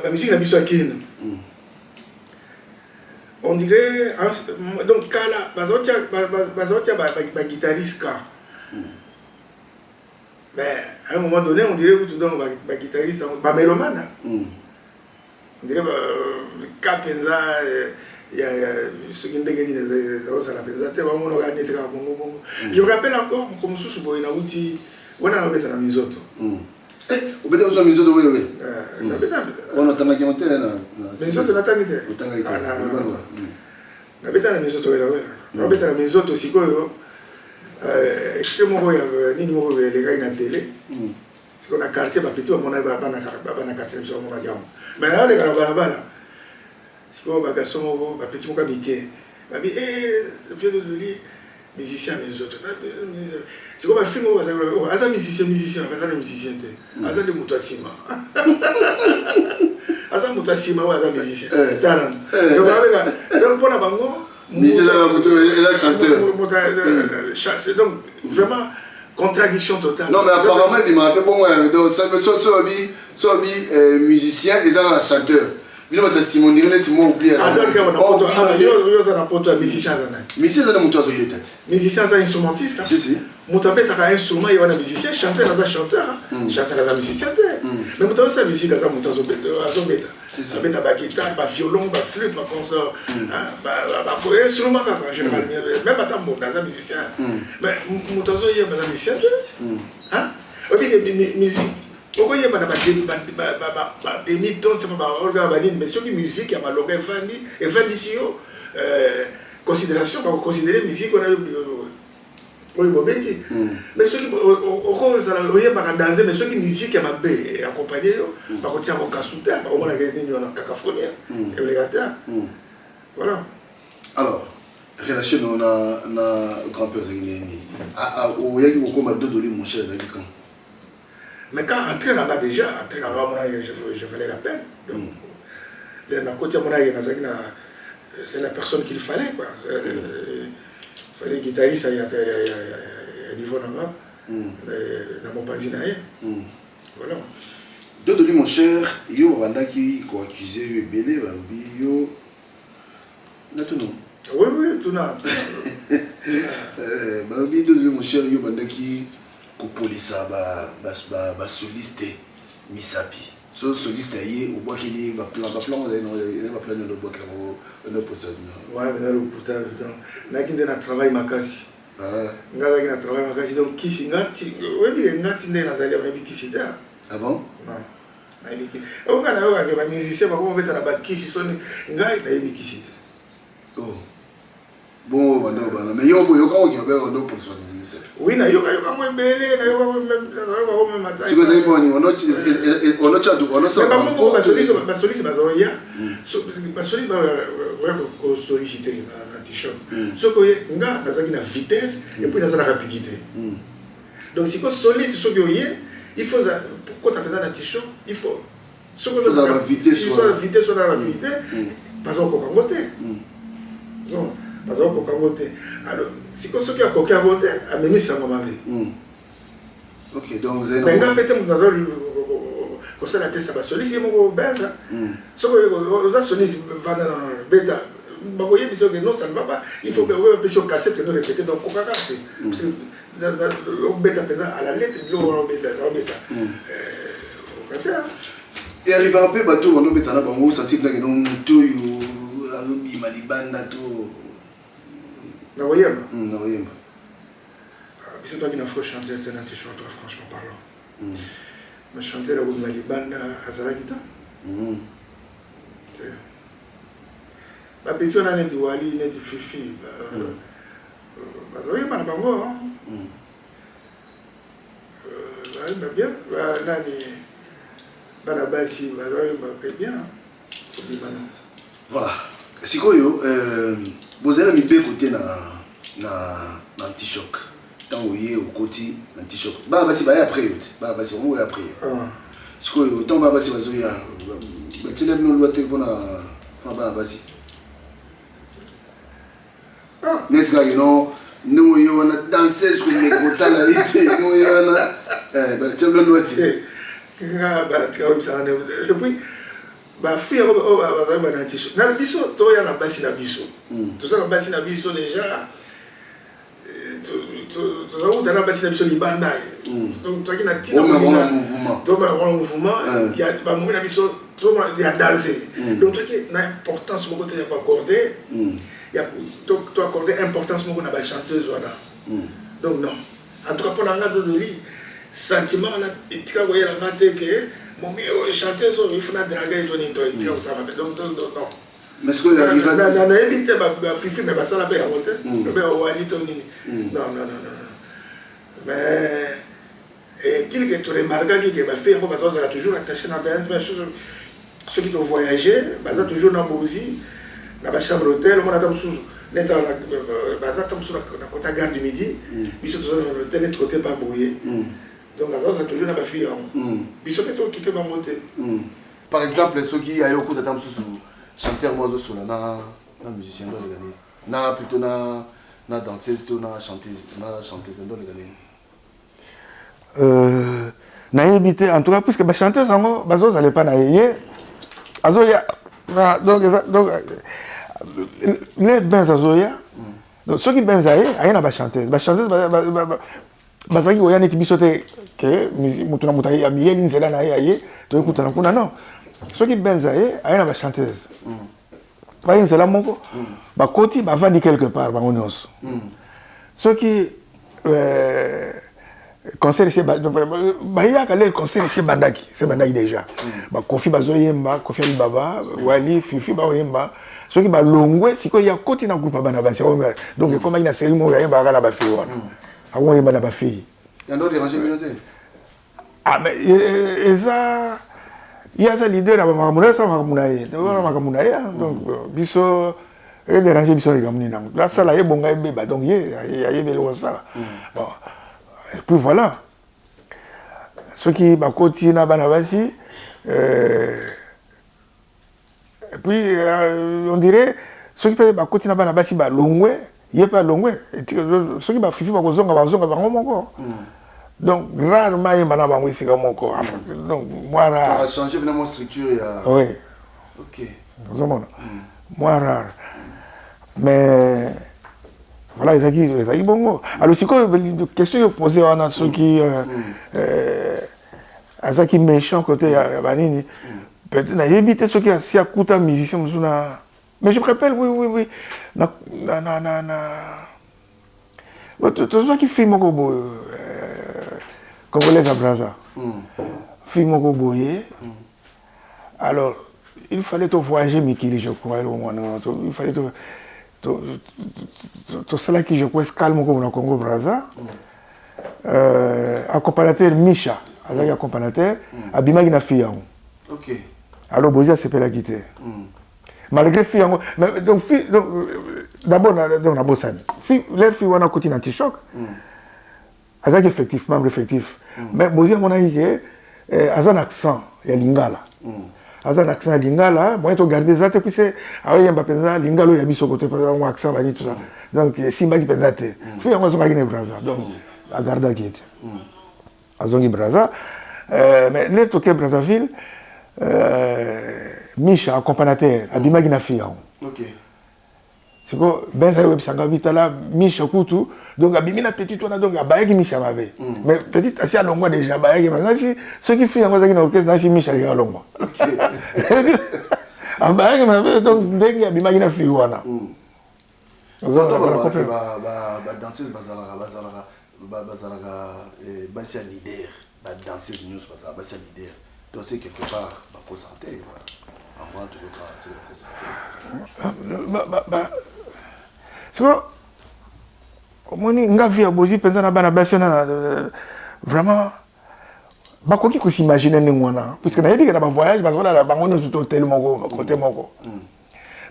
Speaker 14: bamusique na biso ya Kine, on dirait donc kala bazotia baguitariste ka, mais à un moment donné, on dirait kutu donc baguitariste, bamélomane, on dirait ka mpenza ya soki ndenge nini ezosala mpenza te, bamonaka neti kaka bongo bongo. Je me rappelle encore moko mosusu boye, nauti wana, nabeta na minzoto.
Speaker 12: Eh, obeta biso minzoto wele wele.
Speaker 14: Eh, nabeta.
Speaker 12: Wana otangaki yango te na
Speaker 14: minzoto natangi te.
Speaker 12: Otangaki te.
Speaker 14: Ah, nabeta na minzoto wele wele. Nabeta na minzoto sikoyo eh, extrait moko ya nini moko elekaki na tele. Sikoyo na quartier ba petit bamona bana bana quartier biso bamonaki yango. Mais naleka na balabala. Sikoyo ba garçon moko ba petit moko ya mike babi eh vieux Dodoli musicien ya minzoto sikoyo ba fille moko bazali oh, aza musicien musicien aza na musicien te hmm. aza nde moto ya nsima aza moto ya nsima oyo aza musicien eh. tala eh. donc abeka donc mpo na bango
Speaker 12: eza chanteur
Speaker 14: euh, donc vraiment contradiction totale
Speaker 12: non mais apparemment ebimaka mpe bongo donc soki obi euh, musicien eza na chanteur bino bato ya nsima ondire neti mwa oubli
Speaker 14: yo oza na poto ya musicien aza nani
Speaker 12: musicien aza na moto azobeta te
Speaker 14: musicien aza instrumentiste
Speaker 12: si si
Speaker 14: moto abetaka instrument ye wana musicien chanteur aza chanteur hmm. chanteur aza musicien te hmm. mais moto azosala musique aza moto azobeta abeta baguitare baviolon baflute baconsort hmm. instrument kaka en général même ata mbonda aza musicien mais moto azoyemba aza musicien te obike musique Okoyemba na ba demi ton sema ba orga ba nini mais soki musique ya malonga efandi efandisi yo euh, considération bako considérer musique wana oyo bobeti hmm. mais soki okozala oyembaka danse mais soki musique ya mabe accompagne yo hmm. bakotia yango kasu te bakomonaka nini wana cacophonie hmm. eleka te voilà
Speaker 12: alors relation na na na grand père ezalaki ndenge nini oyaki kokoma dodoli mon cher ezalaki quand
Speaker 14: Mais quand entrée na nga déjà, entrée na nga mona je, je valais la peine. Donc mm. na koti mona ye nazaki na c'est la personne qu'il fallait quoi. Mm. Euh, fallait guitariste ya ya ya ya niveau na nga. Mm. Na mopanzi na ye. Mm. Voilà.
Speaker 12: Dodoli mon cher, yo babandaki ko accuser yo ebele balobi yo natuna
Speaker 14: Oui oui, tuna.
Speaker 12: Euh, balobi Dodoli mon cher yo bandaki Kopolisa ba ba soliste misapi so soliste aye obwakeli ye ba plan ba plan ozali nango ezali ba plan nini obwakela bango banda oposa
Speaker 14: wana mpenza lokuta donc nayaki nde na travail makasi ah. nga azalaki na travail makasi donc kisi nga ti oyebi ke nga ti nde nazali nayebi kisi te
Speaker 12: ah bon
Speaker 14: non nayebi kisi oyo nga nayokake ba musicien bakoma obeta na bakisi soni ngai nayebi kisi te
Speaker 12: oh Bongo banda obanda mais yo oyoka oki obe ondo polisi ba misapi.
Speaker 14: Oui na yoka yoka ngo ebele na yoka ngo même na yoka ngo même ata.
Speaker 12: Siko ezali poni ono ono cha du ono
Speaker 14: sa. Ba mongo ba solisi ba solisi ba zoya. Ba solisi ba ya ko solliciter na t-shirt. Soko ye nga nazaki na vitesse et puis naza na rapidité. Donc siko soliste soki oye il faut za kota peza na t-shirt il faut soki oza na vitesse wana vitesse wana rapidité baza kokoka yango te baza kokoka yango te alors sikoyo soki akoki yango te amemi sango mabe
Speaker 12: mais
Speaker 14: nga mpe te moto naza kosala te sa basolisi ye moko benza soki oza solisi vanda na beta bakoyebisa oke non ça ne va pas il faut bapesi yo cassette no répété donc kokaka te parce que obeta mpenza à la lettre biloko wana obeta eza obeta
Speaker 12: earrivaka mpe bato oyo bando obeta na bango osanti mpena keno moto oyo azobima libanda to
Speaker 14: na koyemba
Speaker 12: hmm, na koyemba
Speaker 14: ah, biso toaki na faux chanteur te na tishoa toi franchement parlant hmm. ma chanteur akobima libanda azalaki ta hmm. te bapeti wana neti wali neti fifi bazoyemba na bango hmm. euh, bayemba bien nani bana basi bazoyemba mpe bien kobima na
Speaker 12: voilà sikoyo euh, bozali na mibeko te na na na antichoc ntango ye okoti na antichoc bana basi baye après yo te bana basi bango oya après yo ah. sikoyo ntango bana basi bazoya batiela bino lwa te mpona bana basi Neti kaka kino ndenge oye wana danseuse komeka kotala ye te ndenge oye wana eh, batia bino loi te
Speaker 14: nga batika oyebisaka nde epuis bafille yango oyo bazali banatiso na biso toya na basi na biso hmm. toza na basi na biso déjà eh, toza kuta na basi na biso libanda hmm. donc toyaki na ntina tomona mouvement eh. ya bamomi na biso ya danse hmm. donc toyaki na importance moko te ya koaccorde ya to, to accorder importance moko na ba chanteuse wana mm. donc non en tout cas mpo na nga dodoli Sentiment wana etika koyela nga te ke momi oyo chanteuse oyo il faut na draguer ye to nini to etika kosala mabe donc donc non.
Speaker 12: Mais sikoyo ya rival
Speaker 14: Na nayebi te ba fifi mais basala pe yango te. Lobe wali to nini. Non non non non. Mais est-il que to remarquaki que ba filles yango baza kozala toujours attaché na Benz mais soki to voyager baza toujours na Bozi na ba chambre hôtel omona ata mosusu neti baza ata mosusu na kota gare du midi biso toza na hôtel neti kote pa boye donc aza kozala toujours na ba filles yango biso mpe tokite bango te.
Speaker 12: Par exemple soki aye okuta ata mosusu chanteur moko azosola na na musicien ndo aleka nini na plutôt na na danseuse to na chanteuse na chanteuse ndo aleka nini?
Speaker 13: Euh, nayebi te en tout cas puisque ba chanteuse yango bazozala epa na ye ye azoya donc eza donc euh, le Benz azoya donc soki Benz aye aye na ba chanteuse ba chanteuse bazalaki koya neti biso te ke moto na moto amiyeli nzela na ye aye toyekutana kuna non soki Benz aye aye na ba chanteuse baye nzela moko bakoti bavandi quelque part bango nyonso soki euh, concert esi bayaka le concert esi ebandaki esi ebandaki déjà bakofi bazoyemba kofi alibaba wali fifi baoyemba soki balongwe sikoyo ya koti na groupe ya bana basi donc ekomaki na série moko yayembaka na bafille wana akoyemba na bafille
Speaker 12: yango déranger bino te
Speaker 13: Ah mais eh, eh, eza ye aza leader ya bamakambo na ye asala makambo na ye wana makambo na ye donc euh, biso ederange biso na likambo nini yango asala ye bonga ebeba donc ye ayebi eloko asala bon et puis voilà soki bakoti na bana basi euh, Et puis euh, on dirait soki mpe bakoti na bana basi balongwe ye mpe alongwe soki bafifi bakozonga bazonga bango moko mm. donc rarement ayemba na bango esika moko mm. donc mwa rare
Speaker 12: changer bina mwa structure ya
Speaker 13: oui
Speaker 12: ok
Speaker 13: ozomona mm. mwa rare mais voilà ezalaki ezalaki bongo alors sikoyo question yo pose wana soki euh, mm. euh, azalaki méchant côté ya banini mm. peut-être nayebi te soki asi akuta musicien mosusu na mais je me rappelle oui oui oui na na na na, na... tozwaki fille moko boye euh, congolaise ya braza mm. fille moko boye mm. alors il fallait to voyager mikili je crois eloko mwana il fallait to tosalaki je crois escale moko na congo braza mm. euh, accompagnateur Misha azalaki accompagnateur mm. abimaki na fille yango
Speaker 12: okay.
Speaker 13: alors Bozi asepelaki te mm. malgré fille yango mais donc fille donc euh, d'abord na, donc nabosani fille leur fille wana akoti na antichoc mm. azalaki effectif membre effectif mm. mais Bozi amonaki ke eh, aza na accent ya lingala mm. aza na accent ya lingala moyen to garder eza te puisque aoyemba mpenza lingala oyo ya biso kote yango accent bani tout ça donc esimbaki mpenza te mm. fi yango azongaki na braza donc mm. agardaki ye te mm. azongi braza euh, mais nde toke brazzaville euh, misha accompagnateur abimaki na fi yango
Speaker 12: okay.
Speaker 13: Siko Benz aye koyebisa nga bitala Misha kutu donc abimi na petite wana donc abayaki Misha mabe mm. mais petite asi alongwa déjà abayaki mabe nasi soki fille yango azalaki na orchestre nasi Misha alingi alongwa abayaki mabe donc ndenge abimaki na fille wana mm.
Speaker 12: badanseuse bazalaka bazalaka bazalaka eh, basi ya leader badanseuse nyonso bazalaka basi ya leader Donc c'est quelque part bakosaka te bango toyoka se bakosaka
Speaker 13: te. Sikoyo omoni nga vie ya bozi mpenza na bana basi wana euh, vraiment bakoki kosimagine ndenge wana puisque nayebi ke na bavoyage bazolala bango nyonso to hotel moko kote moko mm.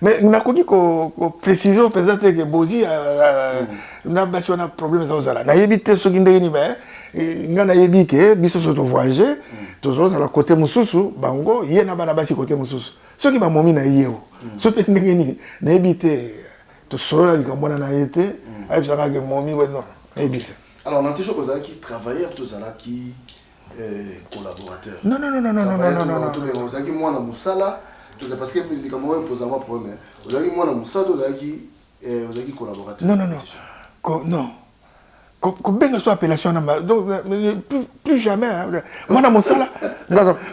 Speaker 13: mais nakoki koprécise oyo mpenza te ke bozi euh, euh, mm. na basi wana problème eza kozala nayebi te soki ndenge nini mais eh, ngai nayebi ke biso soki tovoyage mm. tozozala kote mosusu bango ye na bana basi kote mosusu soki bamomi na ye o mm. soki ndenge nini nayebi te tosolola likambo wana na ye te ayebisaka ke momi we non nayebi te
Speaker 12: alors na toujours ozalaki travailleur tozalaki Eh, collaborateur.
Speaker 13: Non, non, non, non, non, non, non, non, non.
Speaker 12: Ozalaki mwana musala, parce que likambo oyo poza mwa problème. Ozalaki mwana musala, ozalaki eh, ozalaki collaborateur.
Speaker 13: Non, non, non. Ko, non. kobenga so appellation na donc plus, plus jamais mwana mosala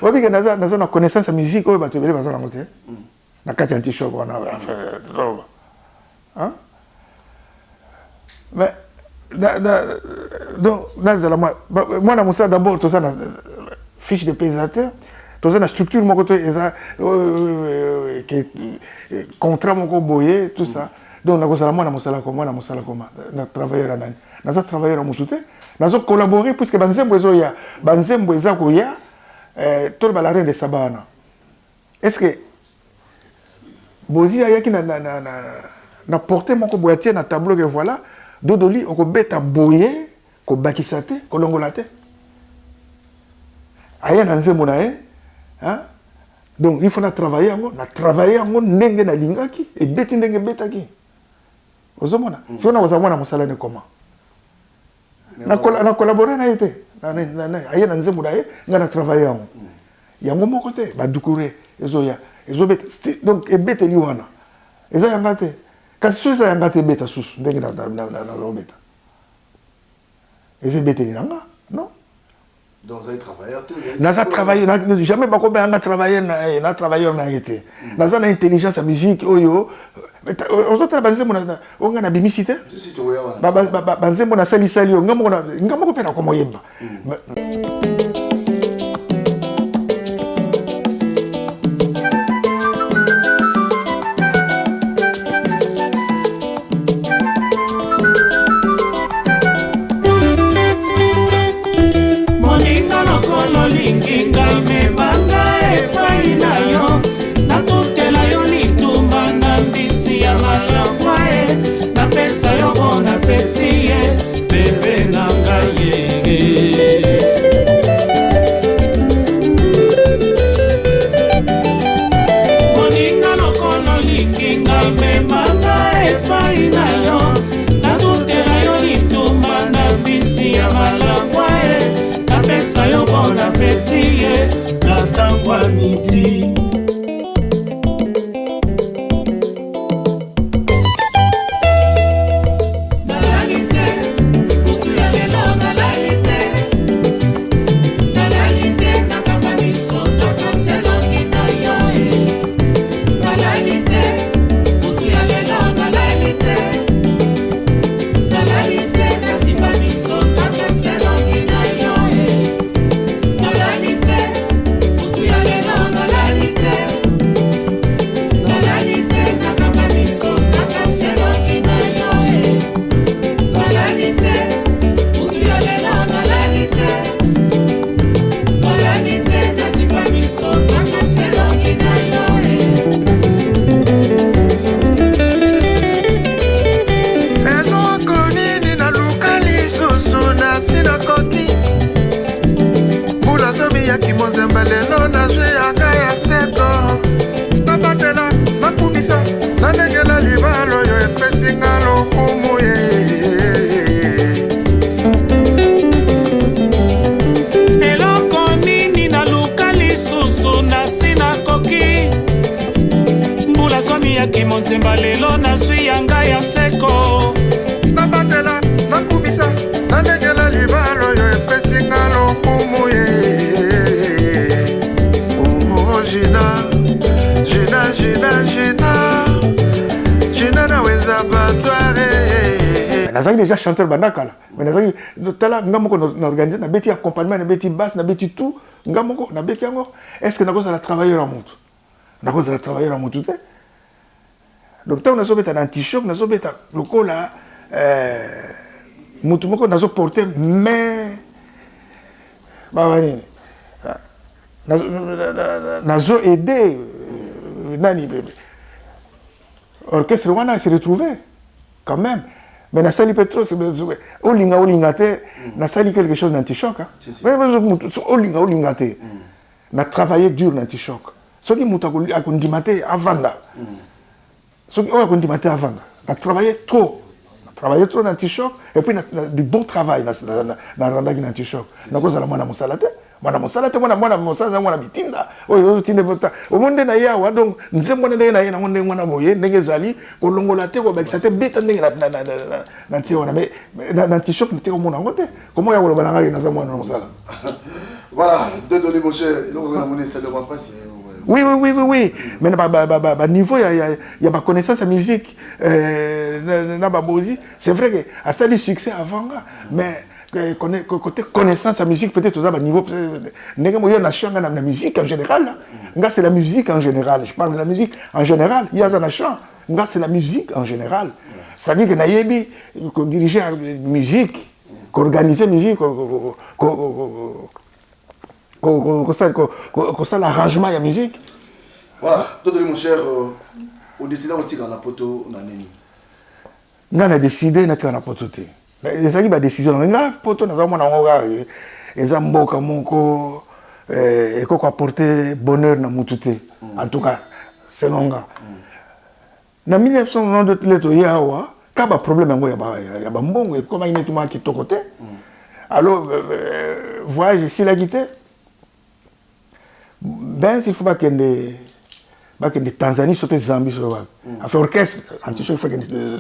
Speaker 13: oyebi ke naza na connaissance ya musique oyo bato ebele baza nango te mm. na kati ya antichoc wana toloba mais Donc nazala mwana mosala. D'abord toza na fiche de paie te, toza na structure moko to eza contrat moko boye, tout ça. Donc nakozala mwana mosala ko mwana mosala koma na travailleur ya nani? Naza travailleur ya motu te, nazo collaborer puisque banzembo ezoya, banzembo eza koya. Toloba la reine de Saba wana, est ce que Bozi ayaki na porte moko boye, atie na tableau ke voilà, Dodoli okobeta boye, kobakisa te, kolongola te? Aya na nzembo na ye, hein? Donc il faut na travailler yango, na travailler yango ndenge nalingaki, ebeti ndenge ebetaki. Ozomona, sikoyo nakozala mwana mosala ne comment? Na collaborer na ye te, aye na nzembo na ye, ngai na travailler yango. Yango moko te, badukure ezoya, ezobeta. Donc ebeteli wana eza yanga te, kasi so eza yanga te, ebeta susu ndenge nazobeta, eza ebeteli na nga, non?
Speaker 12: Donc ozali travailleur te?
Speaker 13: Naza travailleur jamais, bakobenga nga travailleur na travailleur na ye te. Naza na intelligence ya musique oyo ozotala banzembo oyo ngai nabimisi te, banzembo nasalisali oyo nga moko mpe nakomoyemba.
Speaker 15: Moninga, lokolo olingi ngai, memanga epai na yo, natutela yo litumba na mbisi ya malangwa e, napesa yo bon appétit ye, bébé na ngai ye. Moninga, lokolo olingi ngai, memanga epai na yo, natutela yo litumba na mbisi ya malangwa e, napesa yo bon appétit ye na ntango ya midi. Nalali te butu ya lelo, nalali te, nalali te, nakanga miso nakosa elongi na yo e. Nalali te butu ya lelo, nalali te, nalali te, nasimba miso nakosa elongi na yo e. Nalali te butu ya lelo, nalali te, nalali te, nakanga miso nakosa elongi na yo e. Nalali te butu ya lelo, nalali te, nalali te, nasimba miso nakosa elongi na yo e.
Speaker 16: Eloko nini naluka lisusu? Nasi nakoki mbula zomi yaki monzemba, lelo nazwi yaka ya seko. Nabatela, nakumisa, nalengela libala oyo epesi nga lokumu ye.
Speaker 15: Eloko nini naluka lisusu? Nasi nakoki mbula zomi yaki monzemba, lelo nazwi yanga ya seko.
Speaker 16: Nabatela, nakumisa, nalengela libala oyo epesi nga lokumu ye. Oh, Gina, Gina, Gina, Gina, Gina, naweza batware.
Speaker 13: Nazalaki déjà chanteur banda kala, mais nazalaki, tala, nga moko na organise, nabeti accompagnement, nabeti basse, nabeti tout, nga moko nabeti yango. Est ce que nakozala travailleur ya motu? Nakozala travailleur ya motu te. Donc ntango nazobeta na antichoc, nazobeta lokola motu moko nazoporte, mais baba nini, nazo aider nani, orchestre wana se retrouver quand même. Mais nasali mpe trop, olinga olinga te, nasali quelque chose na antichoc. Olinga olinga te, na travailler dur na antichoc. Soki moto akondima te, avanda. Soki oyo akondima te, avanda. Na travailler trop, na travailler trop na antichoc, et puis du bon travail narandaki na antichoc. Nakozala mwana mosala te, mwana mosala te. Mwana mosala aza mwana bitinda oyo otinda. Omoni nde na ye awa. Donc nzembo wana, ndenge na ye nango, ndenge wana boye, ndenge ezali, kolongola te, kobakisa te, beta ndenge na tie wana. Mais na antichoc te, komona yango te. Komo ya koloba na ngai naza mwana mosala?
Speaker 12: Voilà, Dodoli mon cher, eloko kaka namoni esalema mpasi.
Speaker 13: Oui, oui, oui, oui, oui. Mais na ba, ba, ba, ba niveau ya, ya, ya ba connaissance ya musique euh, na, na ba Bozi, c'est vrai que asali succès avant nga, mais euh, côté connaissance ya musique peut-être oza ba niveau ndenge moyo na chant na, na musique en général. Nga c'est la musique en général. Je parle de la musique en général. Ye aza na chant. Nga c'est la musique en général. C'est-à-dire que nayebi ko diriger musique, ko organiser musique, ko, ko, ko, kosala arrangement ya musique.
Speaker 12: Voilà, totoli mon cher, euh, odesida kotika na poto na nini?
Speaker 13: Nga na décide natika na poto te. Ezalaki badécision na nga poto naza mona yango kaka eza mboka moko eh, ekoki koapporte bonheur na mutu te mm. En tout cas selon nga mm. Na 1992 le toye awa ka ba problème yango ya bambongo ekomaki neti mwa kitoko te mm. Alors euh, euh, voyage esilaki te ben il faut bakende bakende Tanzanie so mpe Zambie so wapi mm. Enfin orchestre anti-choc il faut kende euh,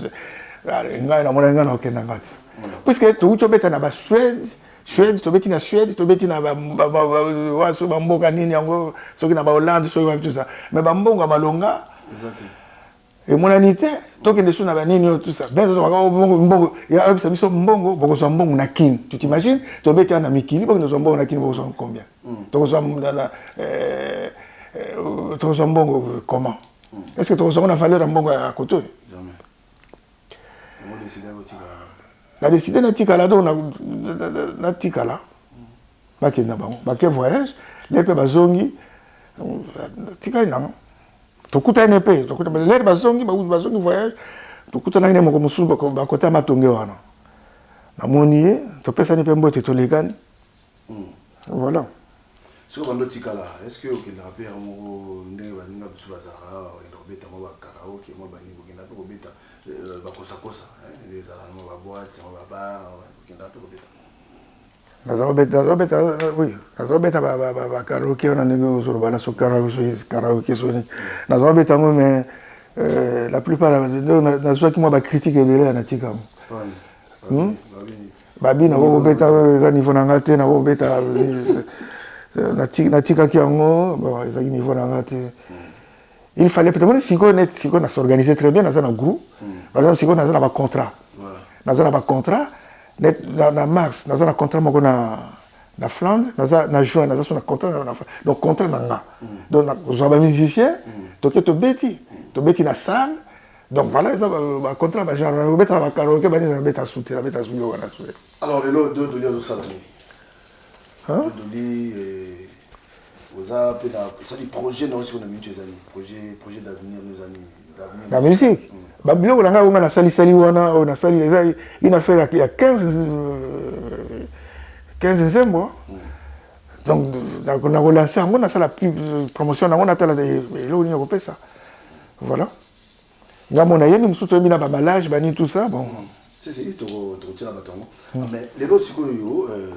Speaker 13: ngai namona ngai nakokenda nga te mm. Puisque touti obeta na basuède Suède tobeti na Suède tobeti na waso bamboka nini yango soki na bahollande soki wapi tout ça mais bambongo ya malonga emonani te tokende so na banini oyo tout ça mbongo yabisa biso mbongo bokozwa mbongo na Kin tu t'imagines tobeti wana na mikili bokende kozwa mbongo na Kin bokozwa combien hmm. Tokozwa eh, eh, tokozwa mbongo comment hmm. Est ce que tokozwa ngo na valeur ya mbongo ya koto oyo Na décide natikala donc natikala bakenda bango bake voyage lere mpe bazongi tikali nango tokutani mpe lere bazongi bazongi voyage tokutanaki ne moko mosusu bakota ya matonge wana namoni ye topesani mpe mbote tolekani Voilà.
Speaker 12: Soki obandi otikala, est ce que okendaka mpe yango moko ndenge baninga biso bazalaka awa bakenda kobeta mwa bakaraoke mwa banini bokendaka mpe kobeta euh, bakosakosa nde ezalaka mwa baboite mwa babar okendaka mpe kobeta?
Speaker 13: Nazobeta oui, nazobeta bakaraoke wana ndenge ozoloba na so karaoke soni nazobeta yango mais euh, la plupart nazwaki mwa bacritique ebele ya natika yango Hmm? Babi nako kobeta eza niveau na nga te nako kobeta euh, natikaki yango bon ezalaki niveau na nga te il fallait peut-être moni sikoyo net sikoyo na s'organiser très bien naza na groupe hmm. Par exemple sikoyo naza na bacontrat naza na bacontrat net na, na mars naza na contrat moko na na Flandre naza na juin naza so na contrat na, na donc contrat na nga hmm. Donc nakozwa bamusicien hmm. Toke tobeti tobeti na salle. Donc voilà, eza ba contrat ba genre obeta ba karaoke ba nini beta soute na beta soute wana soute.
Speaker 12: Alors lelo Dodoli azosala nini? Dodoli eh, oza mpe na osali projet na yo sikoyo na minute eza nini? Projet projet d'avenir no eza nini?
Speaker 13: Na musique mm. Ba biloko na ngai oyo ngai nasalisali wana oyo nasali eza une affaire ya 15 15 nzembo mm. Donc nakolanse yango nasala promotion nango natala eloko nini akopesa voilà. Nga mona yembi mosusu toyembi na babalage banini tout ça bon.
Speaker 12: Si si tokotiela bato yango hmm. Mais lelo sikoyo yo euh,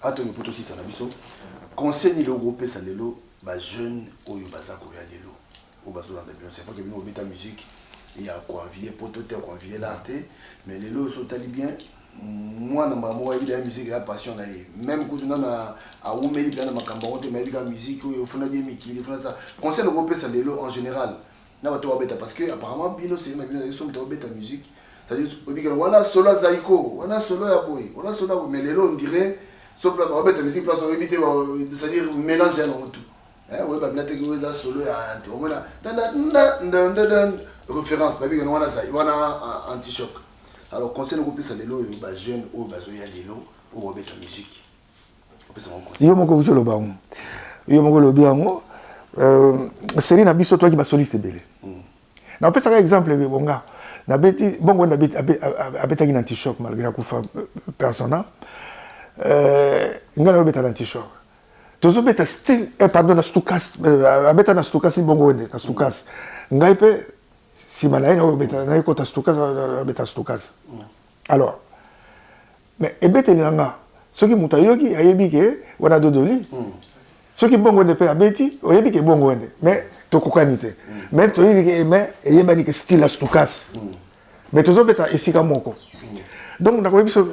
Speaker 12: atoyo mpo tosisa na biso conseil nini lelo okopesa lelo bajeune oyo baza koya lelo oyo bazolanda bino? C'est vrai que bino bobeta musique ya koenvie poto te ya koenvie l'art te mais lelo oyo so otali bien mwana mbala moko ayebi deja musique ya passion na ye même kutu nano awumeli mpenza na makambo yango te mais ayebi kaka musique oyo funa die mikili funa sa conseil okopesa lelo en général na bato babeta parce que apparemment bino seri na bino ezali so moto akobeta musique c'est-à-dire obika wana solo ya zaiko wana solo ya boye wana solo ya boye mais lelo on dirait so babeta musique place oyebi te c'est-à-dire mélange ya nango tout oyeba bina te oyo eza solo ya anti omona référence babika wana zai wana anti choc. Alors conseil okopesa lelo oyo bajeune oyo bazoya lelo oyo babeta musique?
Speaker 13: Yo moko okuti oloba yango yo moko olobi yango euh, série na biso toyaki basoliste ebele mm. Napesaka exemple bonga nabeti bongo abetaki na antichoc malgré akufa persona euh, ngai nayobeta na antichoc tozobeta style eh, pardon na stukas euh, abeta na stukas bongo wende na stukas ngai mpe nsima na ye nayobeta nayekota stukas abeta stukas mm. Alors mais ebeteli na nga soki moto ayoki ayebi ke wana dodoli mm. Soki bongo nde mpe abeti oyebi ke bongo nde mais tokokani te mm. Mais toyebi ke mais eyebani ke style ya stukas mm. Mais tozobeta esika moko mm. Donc nakoyebi biso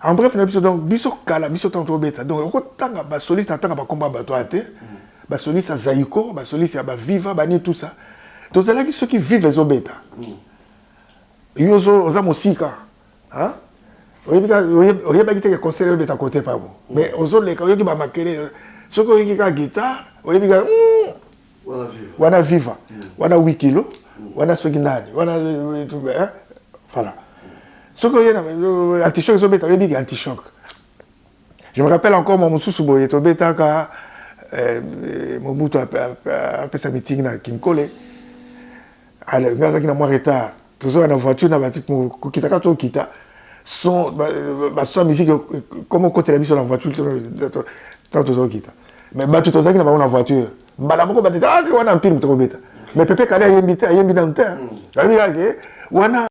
Speaker 13: en bref na biso donc biso kala biso ntango tobeta donc okotanga basoliste natanga bakombo ya bato aya te mm. Basoliste ya Zaiko, basoliste ya ba Viva, banini tout ça. Tozalaki soki Viva ezobeta. Yo ozo oza mosika. Hein? Oyebi ka oyebaki te ke concert ebeta côté pabo. Mais ozoleka oyoki ba makelele. Soki oyoki ka guitare, oyebi ka
Speaker 12: Wana Viva.
Speaker 13: Wana Viva. Wana 8 kilos, wana soki nani, wana hein? Voilà. Soki oye na anti-choc ezobeta, oyebi ke anti-choc. Je me rappelle encore mwa mosusu boye tobetaka euh, Mobutu apesa meeting na Kinkole. Alors, nga azalaki na mwa retard. Tozoya na voiture na bati kokita kaka tokita son ba son ya musique comme okotela biso na voiture ntango tozokita. Mais bato tozalaki na bango na voiture mbala moko bato ah wana mpili moto kobeta. Mais Pepe Kale ayembi te, ayembi nanu te. Ayebi kaka ke wana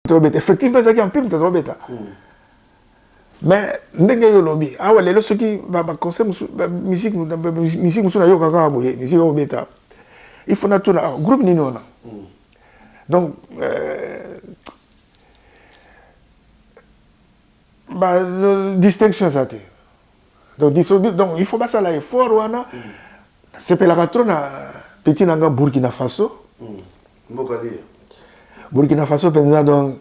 Speaker 13: tobeta effectivement ezalaki empire moto azobeta mais ndenge yo olobi awa lelo soki baconseil mosusu musique musique mosusu nayoka kaka boye musique obeta il faut natuna ah, groupe nini wana donc euh, ba distinction eza te donc, donc il faut basala effort wana nasepelaka trop na petit na nga Burkina Faso
Speaker 12: Mboka liya.
Speaker 13: Burkina Faso penza donc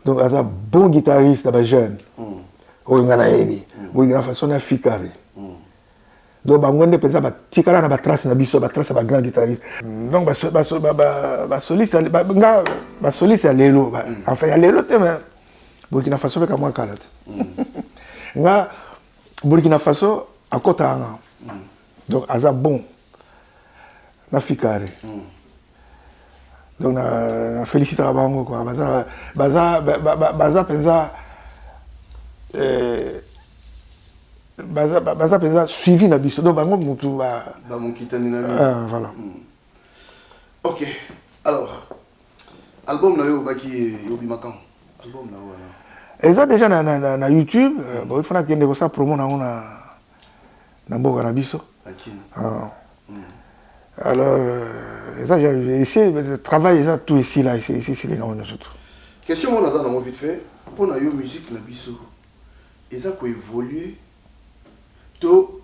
Speaker 13: donc aza bon guitariste na ba jeune oyo nga nayebi Burkina Faso na Fikari donc bango nde penza batikala na ba trace na biso ba trace ya ba grand guitariste donc ba soliste nga ba soliste ya lelo enfin ya lelo te mais Burkina Faso mpe kamwa kala te nga Burkina Faso akotaka nga donc aza bon na Fikare donc na, na félicitaka bango quoi baza baza baza mpenza eh, baza baza mpenza suivi na biso donc bango mutu ba
Speaker 12: bamokitani na bino
Speaker 13: ah, voilà
Speaker 12: Ok alors album na yo obaki obima quand album na yo wana
Speaker 13: eza déjà na, na, na, na youtube mm. bon il faut nakende kosala promo nango na, na mboka na biso ah. Alors euh, eza esi travail eza tout esila esi esili nango nyonso tout.
Speaker 12: Question moko naza nango vite fait mpo na yo musique na biso eza koévolue to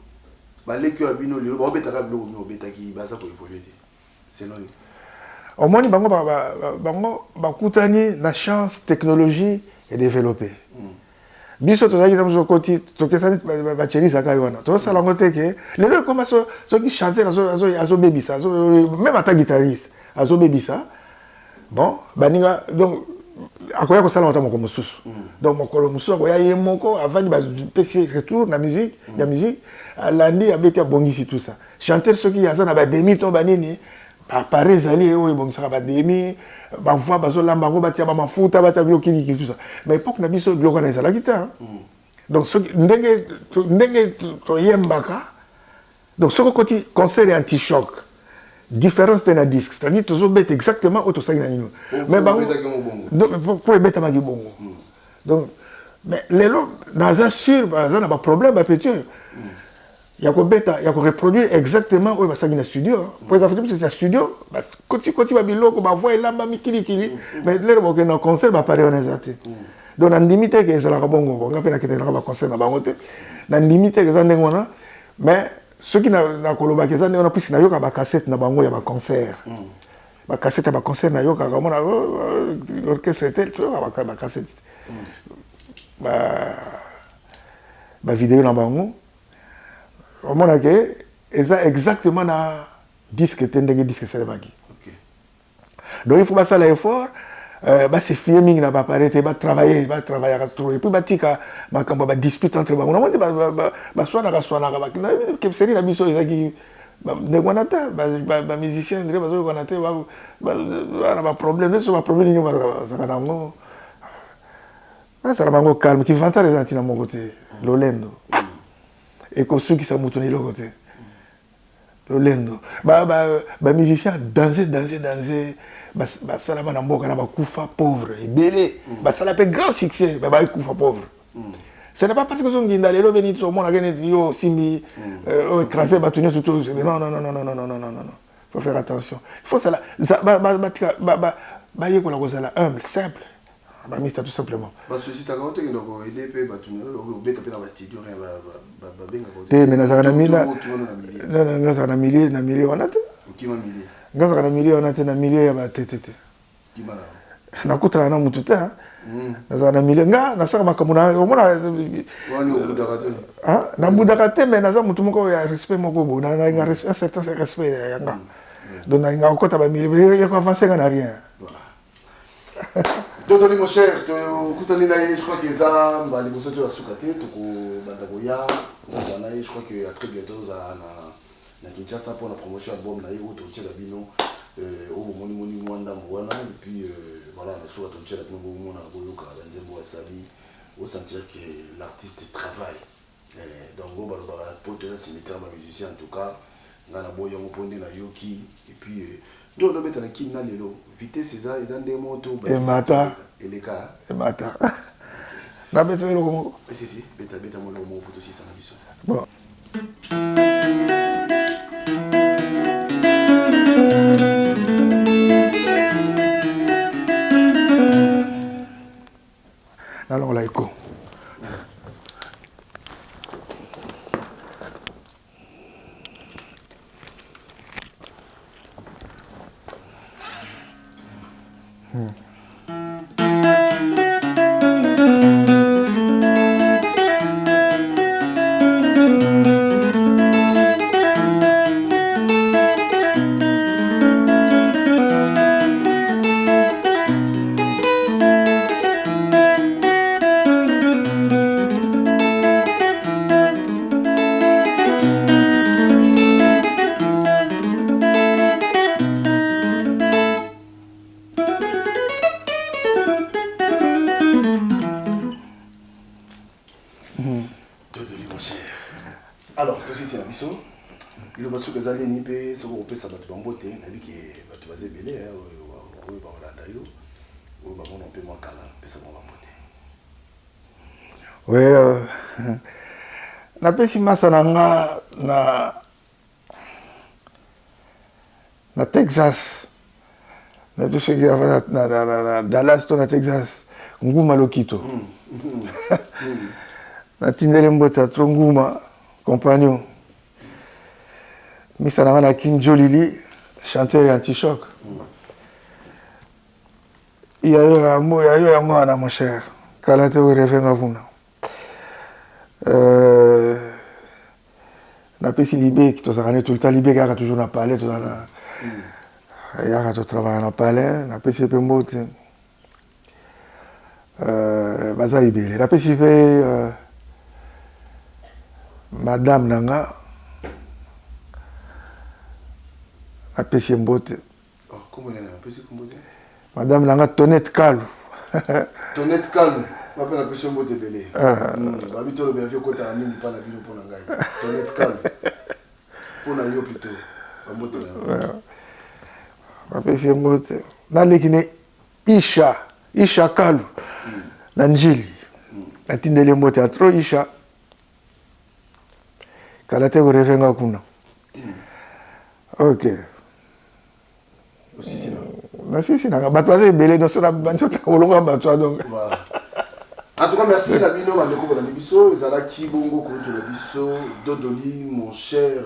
Speaker 12: baleki oyo ya bino lelo baobetaka biloko bino obetaki baza koévolue te selon yo?
Speaker 13: Omoni bango bango bakutani na chance technologie edeveloppe mm. Biso tozalaki na biso koti tokesani bachelisaka yo wana tozosala yango te ke lelo ekoma soki chanteur azobebisa meme ata guitariste azobebisa bon baninga donc akoya kosala ata mokolo mosusu donc mokolo mosusu akoya ye moko avandi bapesi ye retour na musique ya musique alandi abeti abongisi tout ça chanteur soki aza na bademi to banini Appareil ezali oyo ebongisaka ba demi, ba voix bazolamba yango batia ba mafuta batia biloko kiliki tout ça. Mais époque na biso biloko wana ezalaki te. Hein. Donc soki ndenge ndenge toyembaka donc soki okoti concert ya anti-choc différence te na disque c'est-à-dire tozobeta exactement oyo tosali na nino mais bango po ebetamaki bongo donc mais lelo naza sûr baza na baproblème bapetit oyo ya kobeta ya ko reproduire exactement oyo basalaki na studio po eza biso na studio bakoti koti ba biloko ba voix elambami kilikili mais lelo bokende na concert ba appareil wana eza te donc nandimi te ke ezalaka bongo ko nga mpe nakendaka ba concert na bango te nandimi te ke eza ndenge wana mais soki nakolobaka eza ndenge wana puisque nayoka ba cassette na bango ya ba concert ba cassette ya ba concert nayokaka omona oh, oh, orchestre tel toyoka ba cassette ba ba video na bango Omona ke eza exactement na disque te ndenge disque esalemaki. Donc il faut basala effort euh, ba se fier mingi na ba appareil te, ba travailler, ba travaillaka trop et puis batika makambo ya ba dispute entre bango. Namoni te baswanaka swanaka ba kebiseri na biso ezaki ndenge wana te ba musiciens ndenge bazoyokana te na ba problème nyonso ba problème nini bazalaka na yango Bazala bango calme, ki vantard eza na tina moko te, lolendo ekosukisa mutu na eloko te. Lolendo ba ba ba musiciens danze danze danze basalama na mboka na bakufa pauvre ebele basala pe grand succès ba bakufa pauvre. Ce n'est pas parce que ozonginda lelo be niti omonaka neti yo osimbi euh, écraser bato nyonso to non non non non non non non non non faut faire attention. Il faut sala bayekola kozala humble simple. Bamista tout simplement.
Speaker 12: Basollicitaka yo te kende koede mpe bato obeta mpe na bastudio rien, babengaka?
Speaker 13: Te, mais nazalaka na
Speaker 12: milieu.
Speaker 13: Nazalaka na milieu, na milieu wana te.
Speaker 12: Okima milieu?
Speaker 13: Ngazalaka na milieu wana te, na milieu ya batete te. Nakutana na mutu te. Nazala na milieu, nga nasala makambo na omona, nabundaka te, mais naza motu moko ya respect moko bo, nalinga un certain respect ya nga. Donc nalinga kokota bamilieu ya koavance nga na rien.
Speaker 12: Totoli mon cher, tokutani na ye, je crois que eza mbala liboso to ya suka te. Tokobanda koya kozala na ye, je crois que à très bientôt ozala na Kinshasa mpona promotion album na ye oyo totiela bino, oyo bomonimoni mwa ndambo wana. Et puis voilà, na suka totiela bino, bomona, boyoka banzembo asali, osentir que l'artiste travaille. Donc oyo balobaka po toza cimetière bamusicien, en tout cas ngai naboyi yango, mpo nde nayoki. Et puis nde olobeta na Kini na lelo, vitesse eza nde moko to
Speaker 13: Emata.
Speaker 12: Eleka.
Speaker 13: Emata. Nabeta eloko moko.
Speaker 12: Si, si, beta, beta mo eloko moko po tosisa na biso.
Speaker 13: Bon. Nalongola eko.
Speaker 12: Todoli mon cher, alors tosisi na biso liloba soki eza nini, mpe soki okopesa bato bambote. Nayebi ke bato baza ebele oyo bakolanda yo, oyo bamona mpe mwa kala, pesa bango bambote.
Speaker 13: Oui, napesi masa na nga na Texas, nayebi soki na Dallas to na Texas, Nguma Lokito, natindeli mbote ya tro, Nguma compagnon. Misa na nga na Kin, Jolili, chanteur ya antichoc, yayo yayo yango wana, mon cher, kala te oreve nga kuna. Napesi Libeki, tozalaka ne tout le temps, Libeki yaka toujours na palais, tozalaka yaka totravailla na palais, napesi ye mpe mbote. Baza ebele. Napesi mpe madame na nga, napesi ye mbote. Madame na nga Tonette Kalu.
Speaker 12: Tonette Kalu bape, napesi yo mbote ebele. Babi tolobi avi okotaka mingi mpa na bino, mpo na ngai Tonette Kalu, mpo na yo plutôt, bambote na yo.
Speaker 13: Bapesi ye mbote. Naleki ne Isha, Isha Kalu na Njili, natindeli ye mbote ya trop. Isha, kala te koreve nga kuna. Ok. Nasisi nanga, bato baza ebele nyonso na bandi otanga bolongo ya bato ya donc.
Speaker 12: En tout cas, merci na bino bandeko bolandi biso. Ezalaki bongo kolutu na biso Dodoli mon cher.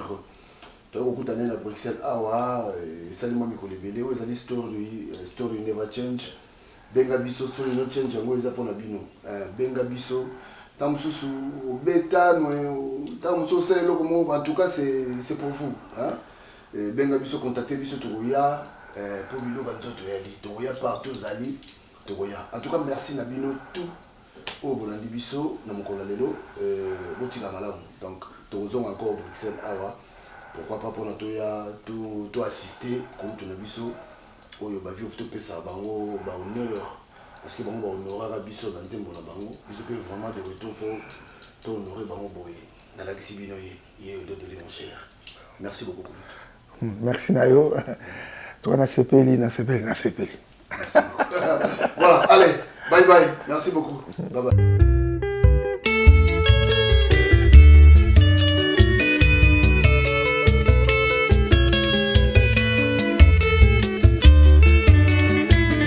Speaker 12: Toyaki kokutana na Bruxelles awa, esali mwa mikolo ebele. Oyo ezali story, story never change. Benga biso, story no change, yango eza mpona bino. Benga biso ntango mosusu obeta ntango mosusu osala eloko moko, en tout cas c'est pour vous, hein? Benga biso, contacte biso, tokoya mpo biloko ya nzoto eyali, tokoya partout ozali, tokoya. En tout cas merci na bino tout oyo bolandi biso na mokolo ya lelo. Botika malamu. Donc tokozonga encore Bruxelles awa, pourquoi pas, mpona toya to assister kolutu na biso oyo bavi, topesa bango bahonneur, parce que bango bahonoraka biso banzembo na bango. Biso mpe vraiment de retour, faut tohonore bango. Boye nalakisi bino ye, ye Dodoli mon cher. Merci beaucoup kolutu.
Speaker 13: Merci na yo. Toka nasepeli, nasepeli, nasepeli.
Speaker 12: Merci. Voilà, allez, bye bye, merci beaucoup, bye bye.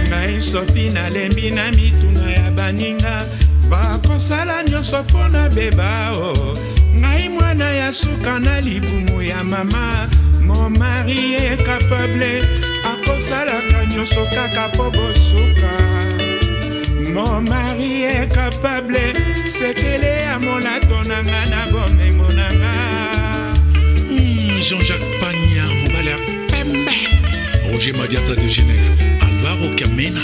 Speaker 15: Na Sofi nalembi na mituna ya baninga bakosala nyonso mpo na beba o oh. Ngai mwana ya suka na libumu ya mama. Mon mari est capable akosalaka nyonso kaka mpo bosuka. Mon mari est capable sekele ya molato na nga na bomengo na nga.
Speaker 11: Jean-Jacques Pagna, mobali ya pembe. Roger Madiata de Genève, Alvaro Kamena,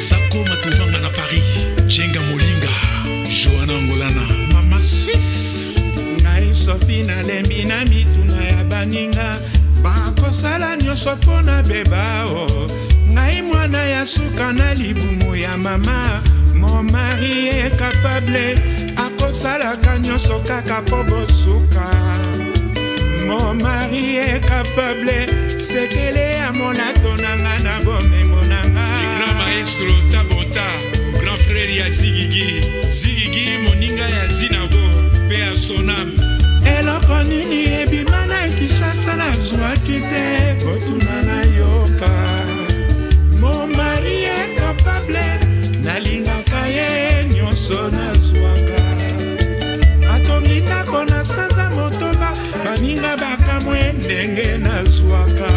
Speaker 11: Sako Matuvanga na Paris, Jenga Molinga, Johanna Angolana, Mama Suisse.
Speaker 15: Ngai Sofi nalembi na mituna ya baninga bakosala nyonso mpo na beba o oh. Ngai mwana ya suka na libumu ya mama. Mon mari est capable akosalaka nyonso kaka mpo bosuka. Mon mari est capable sekele ya molato na nga na bomengo na nga.
Speaker 17: Le grand maestro Tabota, grand frère ya Zigigi, Zigigi moninga ya Zinago pe ya Sonam.
Speaker 15: Eloko nini ebima na Kinshasa nazwaki te kotuna nayoka. Mon mari est capable nalingaka ye nyonso nazwaka. Atongi ndako na sanza motoba baninga bakamwe ndenge nazwaka.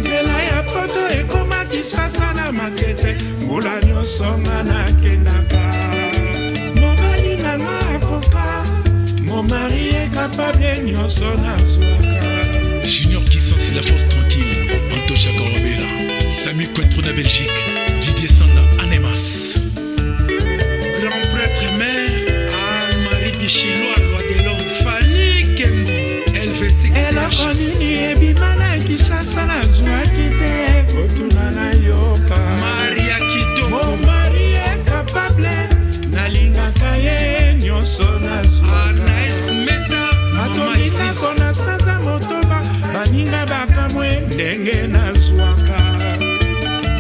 Speaker 15: Nzela ya poto ekoma Kinshasa na Matete mbula nyonso nga nakendaka. Mobali na nga akoka. Mon mari est capable nyonso nazwaka.
Speaker 11: Junior Kissansi, la force tranquille, Antosha Korobela, Samy Cointreau na Belgique, Didier Sanda Anemas.
Speaker 17: Grand prêtre mère, Anne-Marie Bichilwa, loi de l'homme, Fanny Kembo, Helvétique
Speaker 15: Eloko nini ebima na Kinshasa nazwaki te kotuna nayoka.
Speaker 17: Maria Kitoko.
Speaker 15: Mon mari est capable nalingaka ye nyonso nazwaka.
Speaker 17: Anaïs Meta, Mama
Speaker 15: Atongi
Speaker 17: Isis.
Speaker 15: ndako na sanza motoba baninga bakamwe ndenge nazwaka.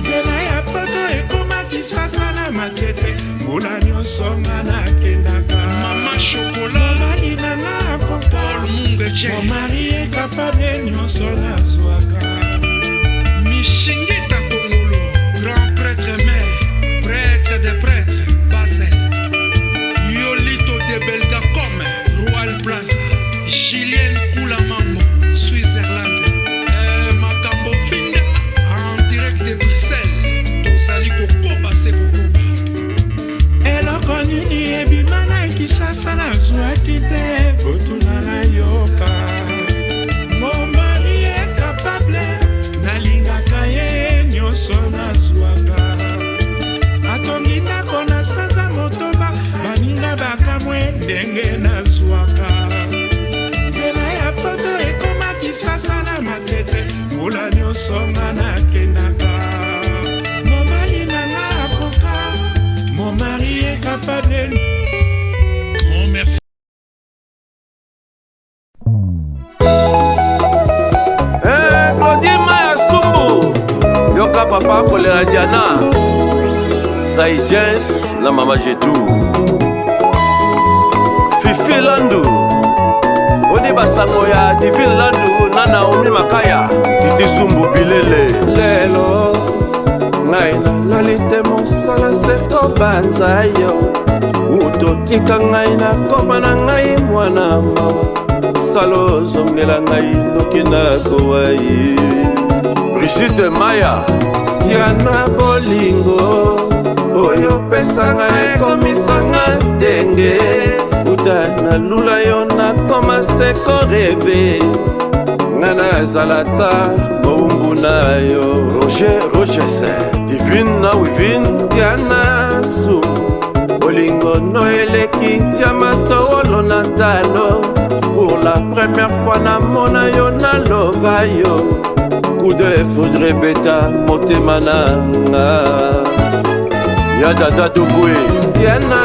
Speaker 15: Nzela ya poto ekoma Kinshasa na Matete mbula nyonso nga nakendaka.
Speaker 17: Mama Chocolat,
Speaker 15: Mobali na nga akoka.
Speaker 17: Paul Mungeche.
Speaker 15: Mon mari est capable nyonso nazwaka.
Speaker 17: Mishingita Kongolo, grand prêtre mère, prêtre des prêtres, Basel. Yolito de Belgacom, Royal Plaza, Julienne Koulamambo, Switzerland. Makambo Finda, en direct de Bruxelles. Tozali kokoba se kokoba.
Speaker 15: Eloko nini ebima na Kinshasa nazwaki te kotuna nayoka. Mon mari est capable nalingaka ye nyonso nazwaka. Atongi ndako na sanza motoba baninga bakamwe ndenge nazwaka. Nzela ya poto ekoma Kinshasa na Matete mbula nyonso nga nakendaka. Mobali na nga akoka. Mon mari est capable.
Speaker 11: Grand merci.
Speaker 18: Eh, Claudie Maya Sumbu, yoka papa kolela Diana, Sai Jens na mama Jetou, Fifi Landu, oni basango ya Divine Landu na Naomi Makaya, Titi Sumbu Bilele. Lelo ngai nalali te mosala se kobanza yo, utotika ngai nakoma na ngai mwana mawa, salo ozongela ngai noki nakowa ye. Brigitte Maya, Diana bolingo oyo opesanga ekomisanga ndenge, uta nalula yo nakoma se koreve, nga nazala ta mowumbu na yo. Roger Rogers, Divine na Wivine, Diana Su, bolingo no eleki diamant wolo na talo. Pour la première fois namona yo nalova yo, coup de foudre ebeta motema na nga. Ya dada Dogwe, Diana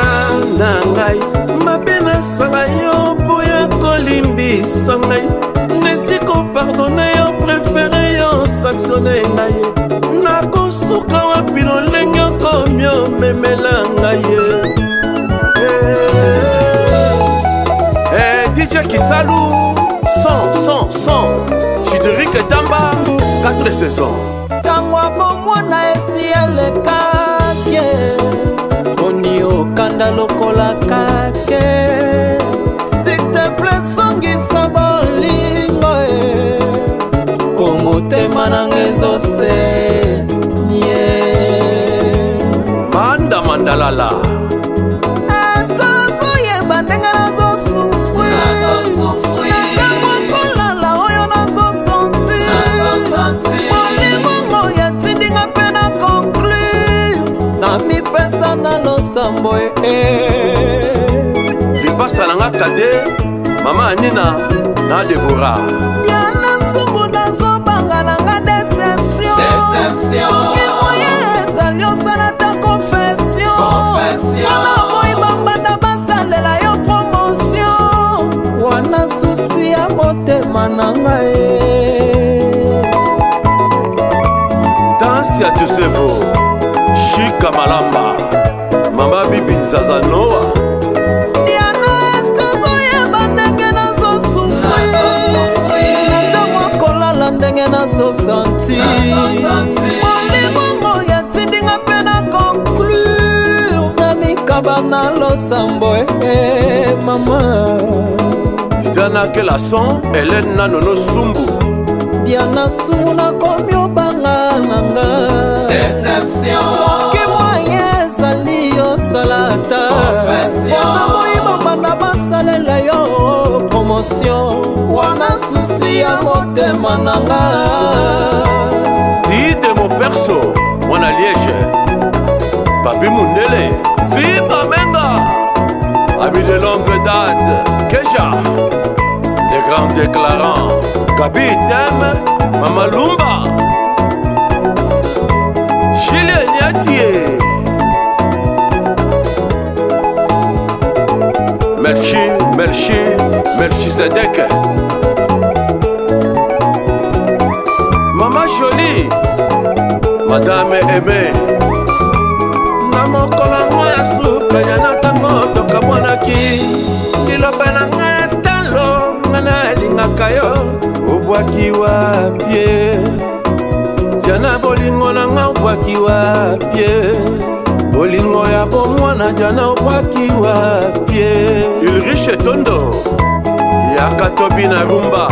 Speaker 18: na ngai, mabe nasala yo boya kolimbisa ngai, nesi kopardone yo préféré yo sanctionne ngai, nakosuka wapi lolenge okomi omemela ngai. Eh, DJ Kisalu, 100, 100, 100, Chideric Tamba, 4 saisons.
Speaker 19: Bolingo ya bomwana esi elekaki, boni okanda lokola kake. S'il te plaît, songisa bolingo e, po motema nanga ezosenye.
Speaker 18: Manda mandalala.
Speaker 19: Eske ozoyeba ndenge nazosufrir na ntango kolala oyo nazosentir? Bolingo yatindinga mpe na conclure, na mipesa na losambo e.
Speaker 18: Lipasa na nga kade, mama Anina na Debora.
Speaker 19: Diana Sumbu, nazobanga nanga déception. Soki moye ezali, osala ta confession. Wana boyi bambanda basalela yo promotion, wana susi ya motema na ngai.
Speaker 18: Tansi ya Josevo Shika Malamba, mama Bibi Nzaza Noa.
Speaker 19: Diana, eske ozoyeba ndenge nazosufrir na ntango kolala, ndenge nazosentir? Bolingo yatindinga mpe na conclure, na mikaba na losambo e mama.
Speaker 18: Tidiana Kelason, Hélène na Nono Sumbu.
Speaker 19: Diana Sumu, nakomi obanga nanga. Soki moye ezali, osala ata mpona boyi bambanda basalela yo promotion, wana susi ya motema na nga.
Speaker 18: Tide Moperso, mwana Liège, Papi Mundele, Fiba Menga, ami de longue date, Kesha, les grands déclarants, Gabi Tem, Mama Lumba, Julien Niatier. Melchi, Melchi, Melchizedek. Mama Jolie, Madame Aimée.
Speaker 20: Na mokolo yango ya suka ya na ntango tokabwanaki, liloba na ngai ya talo, nga nalingaka yo, obwaki wapie? Jana, bolingo na nga obwaki wapie? Bolingo ya bomwana, Jana, obwaki wapie?
Speaker 18: Ulrich Tondo, yaka tobi na rumba.